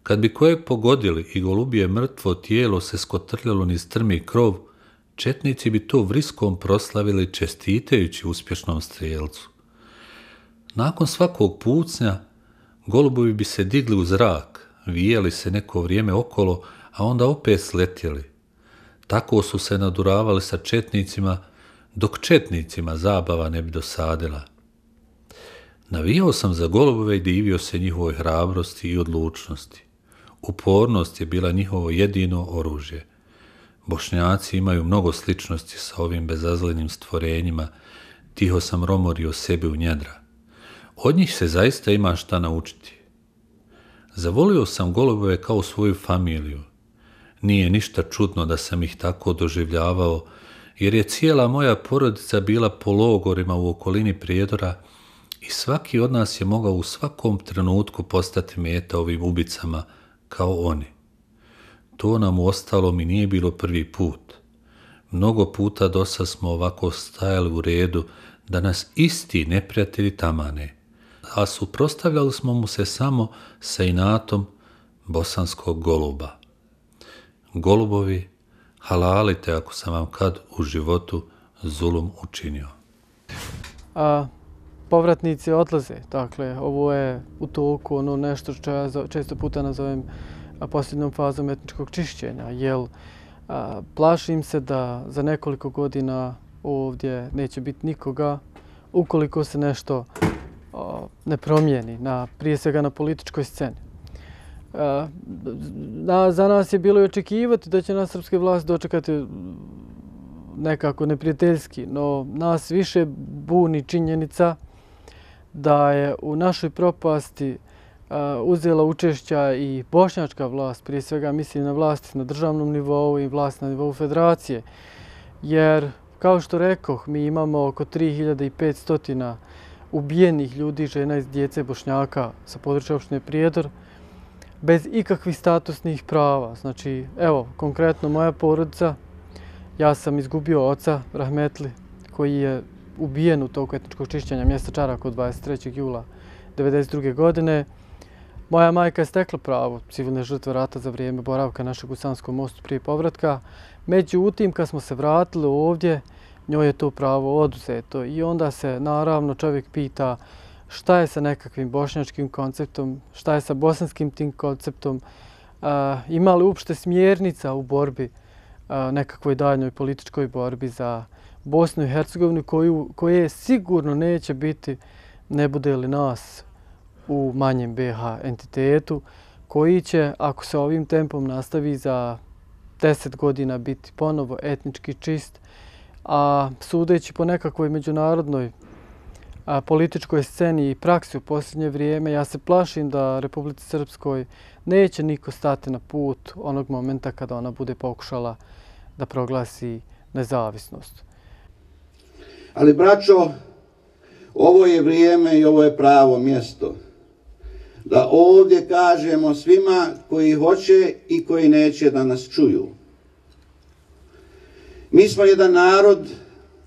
Kad bi kojeg pogodili i golubije mrtvo tijelo se skotrljalo niz strmi krov, četnici bi to vriskom proslavili čestitajući uspješnom strijelcu. Nakon svakog pucnja, golubovi bi se digli u zrak, vijeli se neko vrijeme okolo, a onda opet sletjeli. Tako su se naduravali sa četnicima, dok četnicima zabava ne bi dosadila. Navijao sam za golubove i divio se njihovoj hrabrosti i odlučnosti. Upornost je bila njihovo jedino oružje. Bošnjaci imaju mnogo sličnosti sa ovim bezazlenim stvorenjima, tiho sam romorio sebi u njedra. Od njih se zaista ima šta naučiti. Zavolio sam golubove kao svoju familiju. Nije ništa čudno da sam ih tako doživljavao, jer je cijela moja porodica bila po logorima u okolini Prijedora i svaki od nas je mogao u svakom trenutku postati meta ovim ubicama kao oni. To nam uostalom i nije bilo prvi put. Mnogo puta dosad smo ovako stajali u redu da nas isti neprijatelji tamane, a suprotstavljali smo mu se samo sa inatom bosanskog goluba. Golubovi, halalite ako sam vam kad u životu zulum učinio. Povratnici odlaze, dakle, ovo je u toku ono nešto što ja često puta nazovem posljednjom fazom etničkog čišćenja, jer plašim se da za nekoliko godina ovdje neće biti nikoga ukoliko se nešto ne promijeni, prije svega na političkoj sceni. Za nas je bilo i očekivati da će nas srpske vlasti dočekati nekako neprijateljski, no nas više buni činjenica da je u našoj propasti uzela učešća i bošnjačka vlast, prije svega mislim na vlasti na državnom nivou i vlast na nivou federacije. Jer, kao što rekoh, mi imamo oko 3500 ubijenih ljudi, žena i djece Bošnjaka sa područja opštine Prijedor, bez ikakvih statusnih prava. Znači, evo, konkretno moja porodica, ja sam izgubio oca, Rahmetli, koji je ubijen u toku etničkog čišćenja mjesta Čarak od 23. jula 1992. godine. Moja majka je stekla pravo civilne žrtve rata za vrijeme boravka našeg u Sanskom mostu prije povratka. Međutim, kad smo se vratili ovdje, njoj je to pravo oduzeto. I onda se naravno čovjek pita šta je sa nekakvim bošnjačkim konceptom, šta je sa bosanskim tim konceptom, ima li uopšte smjernica u borbi, nekakvoj daljnjoj političkoj borbi za Bosnu i Hercegovinu koje sigurno neće biti, ne bude li nas u manjem BiH entitetu, koji će, ako se ovim tempom nastavi, za 10 godina biti ponovo etnički čist, a sudeći po nekakvoj međunarodnoj političkoj sceni i praksi u posljednje vrijeme, ja se plašim da Republici Srpskoj neće niko stati na put onog momenta kada ona bude pokušala da proglasi nezavisnost. Ali, braćo, ovo je vrijeme i ovo je pravo mjesto da ovdje kažemo svima koji hoće i koji neće da nas čuju. Mi smo jedan narod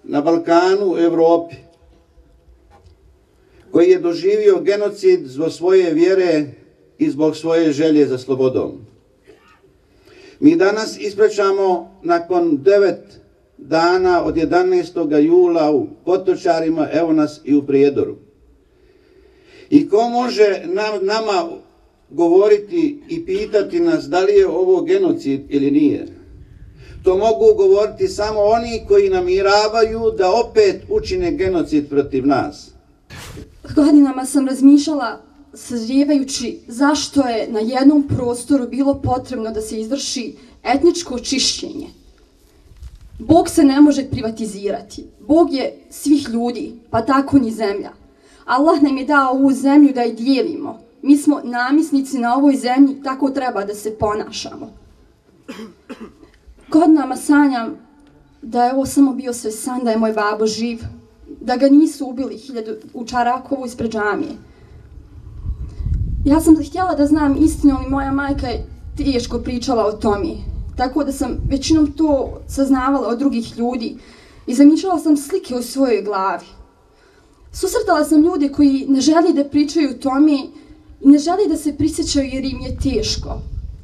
na Balkanu, u Evropi, koji je doživio genocid zbog svoje vjere i zbog svoje želje za slobodom. Mi danas ispričamo nakon 9 dana od 11. jula u Potočarima, evo nas i u Prijedoru. I ko može nama govoriti i pitati nas da li je ovo genocid ili nije? To mogu govoriti samo oni koji namiravaju da opet učine genocid protiv nas. Godinama sam razmišljala, sazrijevajući zašto je na jednom prostoru bilo potrebno da se izvrši etničko čišćenje. Bog se ne može privatizirati. Bog je svih ljudi, pa tako ni zemlja. Allah nam je dao ovu zemlju da je dijelimo. Mi smo namisnici na ovoj zemlji, tako treba da se ponašamo. Godinama sanjam da je ovo samo bio sve san, da je moj babo živ, da ga nisu ubili u Čarakovu ispred džamije. Ja sam htjela da znam istinu, ali moja majka je teško pričala o tome. Tako da sam većinom to saznavala od drugih ljudi i zamišljala sam slike u svojoj glavi. Susretala sam ljude koji ne žele da pričaju o tome i ne žele da se prisjećaju jer im je teško.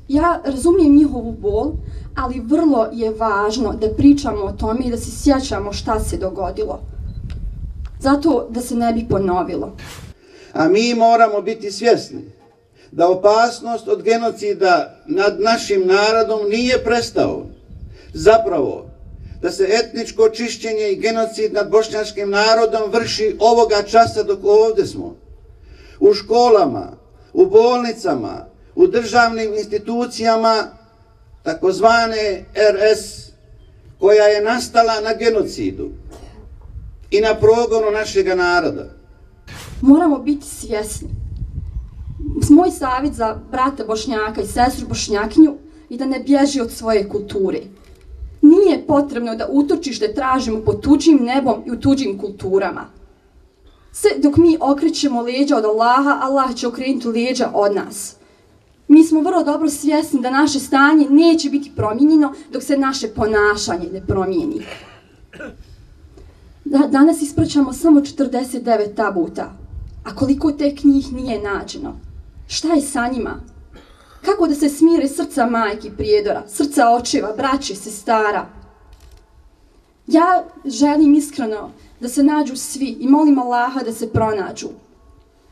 Ja razumijem njihovu bol, ali vrlo je važno da pričamo o tome i da se sjećamo šta se dogodilo. Zato da se ne bi ponovilo. A mi moramo biti svjesni da opasnost od genocida nad našim narodom nije prestao. Zapravo, da se etničko čišćenje i genocid nad bošnjačkim narodom vrši ovoga časa dok ovdje smo. U školama, u bolnicama, u državnim institucijama, takozvane RS, koja je nastala na genocidu i na progonu našega naroda. Moramo biti svjesni. Moj savjet za brata Bošnjaka i sestru Bošnjakinju je da ne bježi od svoje kulture. Nije potrebno da utočište tražimo pod tuđim nebom i u tuđim kulturama. Sve dok mi okrećemo leđa od Allaha, Allah će okrenuti leđa od nas. Mi smo vrlo dobro svjesni da naše stanje neće biti promijenjeno dok se naše ponašanje ne promijeni. Danas ispraćamo samo 49 tabuta, a koliko tek njih nije nađeno. Šta je sa njima? Kako da se smire srca majki Prijedora, srca očeva, braće, sestara? Ja želim iskreno da se nađu svi i molim Allaha da se pronađu.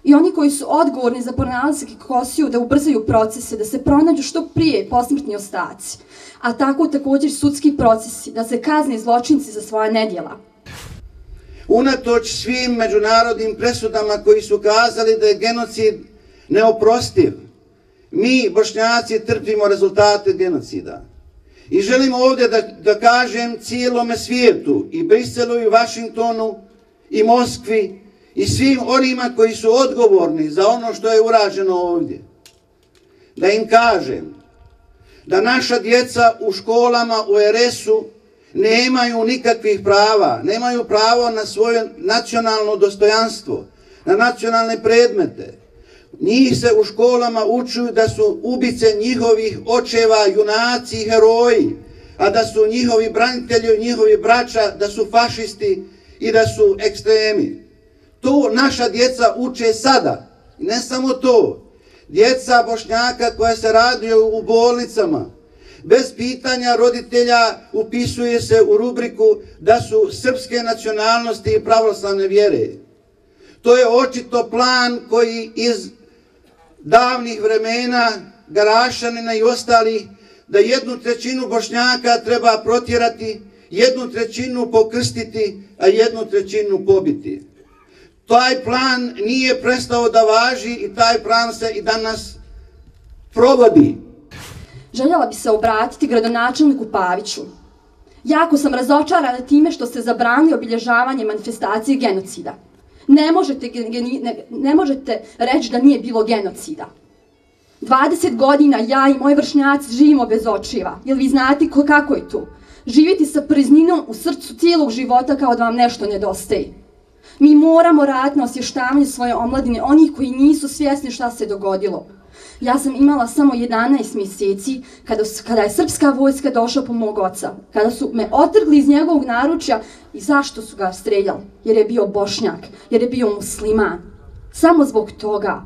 I oni koji su odgovorni za pronalazak Kosiju da ubrzaju procese, da se pronađu što prije posmrtni ostaci. A tako također sudski procesi, da se kazne zločinci za svoja nedjela. Unatoč svim međunarodnim presudama koji su kazali da je genocid neoprostiv, mi, Bošnjaci, trpimo rezultate genocida. I želim ovdje da kažem cijelome svijetu, i Briselu, i Vašingtonu, i Moskvi, i svim onima koji su odgovorni za ono što je urađeno ovdje. Da im kažem da naša djeca u školama u RS-u nemaju nikakvih prava, nemaju pravo na svoje nacionalno dostojanstvo, na nacionalne predmete. Njih se u školama učuju da su ubice njihovih očeva, junaci i heroji, a da su njihovi branitelji, njihovi braća, da su fašisti i da su ekstremi. To naša djeca uče sada. I ne samo to. Djeca Bošnjaka koja se raduju u bolnicama, bez pitanja roditelja upisuje se u rubriku da su srpske nacionalnosti i pravoslavne vjere. To je očito plan koji iz davnih vremena Garašanina i ostali, da 1/3 Bošnjaka treba protjerati, 1/3 pokrstiti, a 1/3 pobiti. Taj plan nije prestao da važi i taj plan se i danas provodi. Željela bi se obratiti gradonačelniku Paviću. Jako sam razočarana time što ste zabranili obilježavanje manifestacije genocida. Ne možete reći da nije bilo genocida. 20 godina ja i moji vršnjaci živimo bez očeva. Jel vi znate kako je to? Živjeti sa prizninom u srcu cijelog života kao da vam nešto nedostaje. Mi moramo raditi na osvještavanju svoje omladine, onih koji nisu svjesni šta se dogodilo. Ja sam imala samo 11 mjeseci kada je srpska vojska došla po mog oca. Kada su me otrgli iz njegovog naručja i zašto su ga streljali? Jer je bio Bošnjak, jer je bio musliman. Samo zbog toga.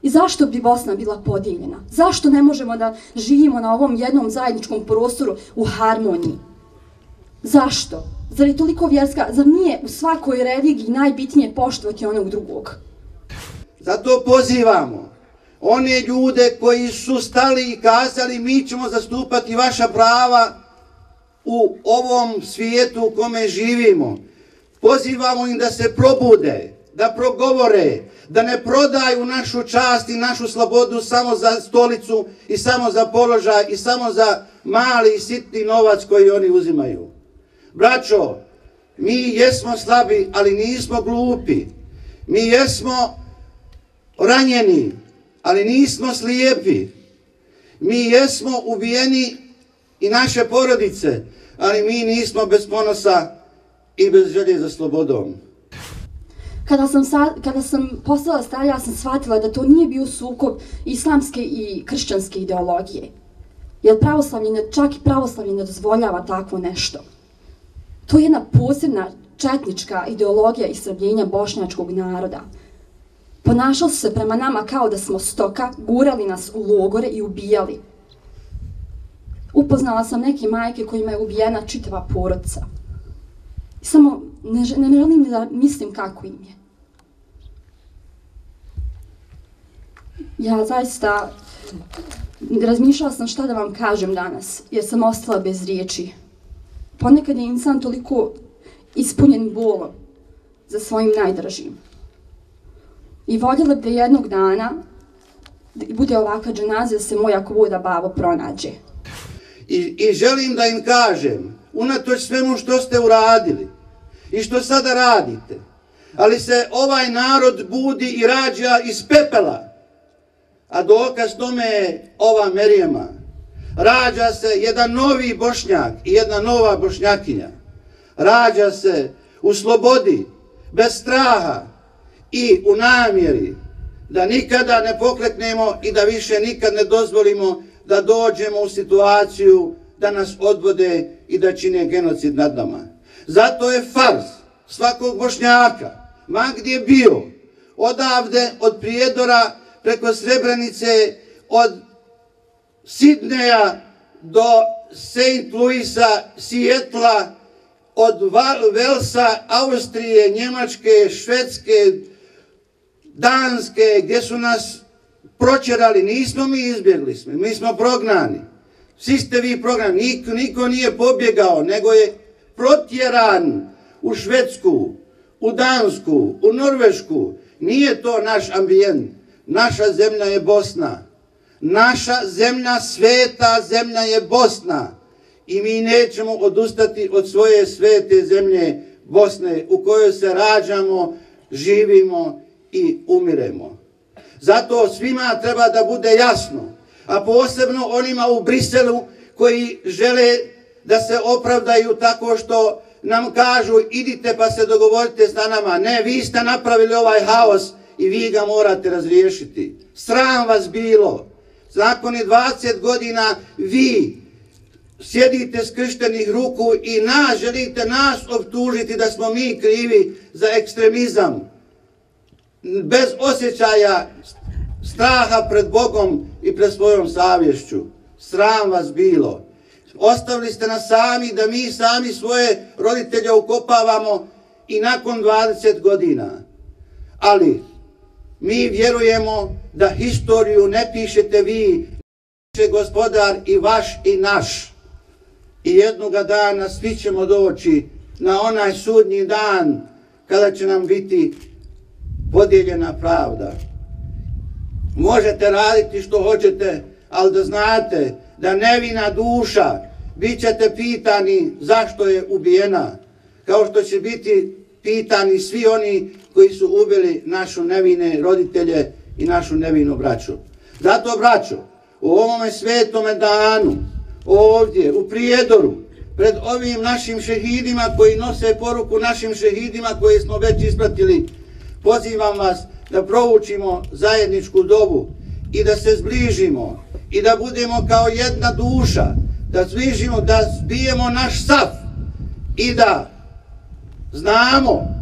I zašto bi Bosna bila podijeljena? Zašto ne možemo da živimo na ovom jednom zajedničkom prostoru u harmoniji? Zašto? Zar je toliko vjerska? Zar nije u svakoj religiji najbitnije poštovati onog drugog? Zato pozivamo one ljude koji su stali i kazali mi ćemo zastupati vaša prava u ovom svijetu u kome živimo. Pozivamo im da se probude, da progovore, da ne prodaju našu čast i našu slobodu samo za stolicu i samo za položaj i samo za mali i sitni novac koji oni uzimaju. Braćo, mi jesmo slabi, ali nismo glupi. Mi jesmo ranjeni, ali nismo slijepi. Mi jesmo ubijeni i naše porodice, ali mi nismo bez ponosa i bez želje za slobodom. Kada sam postala starija, ja sam shvatila da to nije bio sukob islamske i kršćanske ideologije. Jer čak i pravoslavlje ne dozvoljava takvo nešto. To je jedna posebna četnička ideologija istrebljenja bošnjačkog naroda. Ponašali su se prema nama kao da smo stoka, gurali nas u logore i ubijali. Upoznala sam neke majke kojima je ubijena čitava porodica. Samo ne želim da mislim kako im je. Ja zaista razmišljala sam šta da vam kažem danas, jer sam ostala bez riječi. Ponekad je insan toliko ispunjen bolom za svojim najdražim. I voljela bi da jednog dana bude ovakva dženaza da se moj ako voda babo pronađe. I želim da im kažem, unatoč svemu što ste uradili i što sada radite, ali se ovaj narod budi i rađa iz pepela, a dokaz tome je ova Merijema. Rađa se jedan novi Bošnjak i jedna nova Bošnjakinja. Rađa se u slobodi, bez straha i u namjeri da nikada ne pokleknemo i da više nikad ne dozvolimo da dođemo u situaciju da nas odvode i da čine genocid nad nama. Zato je farz svakog Bošnjaka, ma gdje bio, odavde, od Prijedora, preko Srebrenice, od Sidneja do St. Louisa, Sijetla, od Velsa, Austrije, Njemačke, Švedske, Danske, gdje su nas pročerali. Nismo mi izbjegli, mi smo prognani. Svi ste vi prognani, niko nije pobjegao, nego je protjeran u Švedsku, u Dansku, u Norvešku. Nije to naš ambijent. Naša zemlja je Bosna. Naša zemlja, sveta zemlja je Bosna. I mi nećemo odustati od svoje svete zemlje Bosne u kojoj se rađamo, živimo i umiremo. Zato svima treba da bude jasno, a posebno onima u Briselu koji žele da se opravdaju tako što nam kažu idite pa se dogovorite s nama. Ne, vi ste napravili ovaj haos i vi ga morate razriješiti. Sram vas bilo. Nakon 20 godina vi sjedite skrštenih ruku i želite nas optužiti da smo mi krivi za ekstremizam. Bez osjećaja straha pred Bogom i pred svojom savješću. Sram vas bilo. Ostavili ste nas sami da mi sami svoje roditelje ukopavamo i nakon 20 godina. Ali mi vjerujemo da historiju ne pišete vi, piše Gospodar i vaš i naš. I jednoga dana svi ćemo doći na onaj sudnji dan kada će nam biti podijeljena pravda. Možete raditi što hoćete, ali da znate da nevina duša bit ćete pitani zašto je ubijena, kao što će biti pitani svi oni koji su ubili našu nevine roditelje i našu nevinu braću. Zato, braćo, u ovome svetome danu, ovdje u Prijedoru, pred ovim našim šehidima koji nose poruku našim šehidima koje smo već ispratili, pozivam vas da proučimo zajedničku dovu i da se zbližimo i da budemo kao jedna duša, da zbližimo, da zbijemo naš saf i da znamo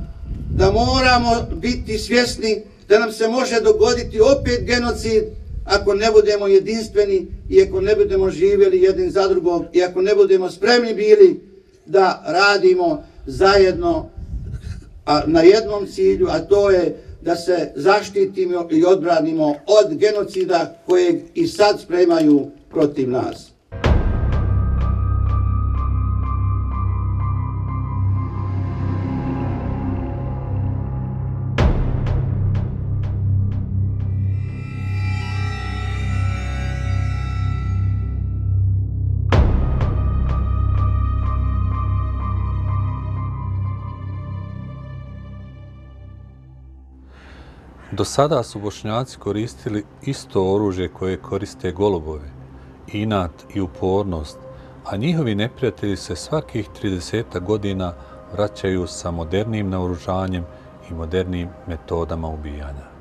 da moramo biti svjesni da nam se može dogoditi opet genocid ako ne budemo jedinstveni i ako ne budemo živjeli jednim za drugog i ako ne budemo spremni bili da radimo zajedno na jednom cilju, a to je da se zaštitimo i odbranimo od genocida kojeg i sad spremaju protiv nas. Do sada su Bošnjaci koristili isto oružje koje koriste golubovi, inat i upornost, a njihovi neprijatelji se svakih 30 godina vraćaju sa modernim naoružanjem i modernim metodama ubijanja.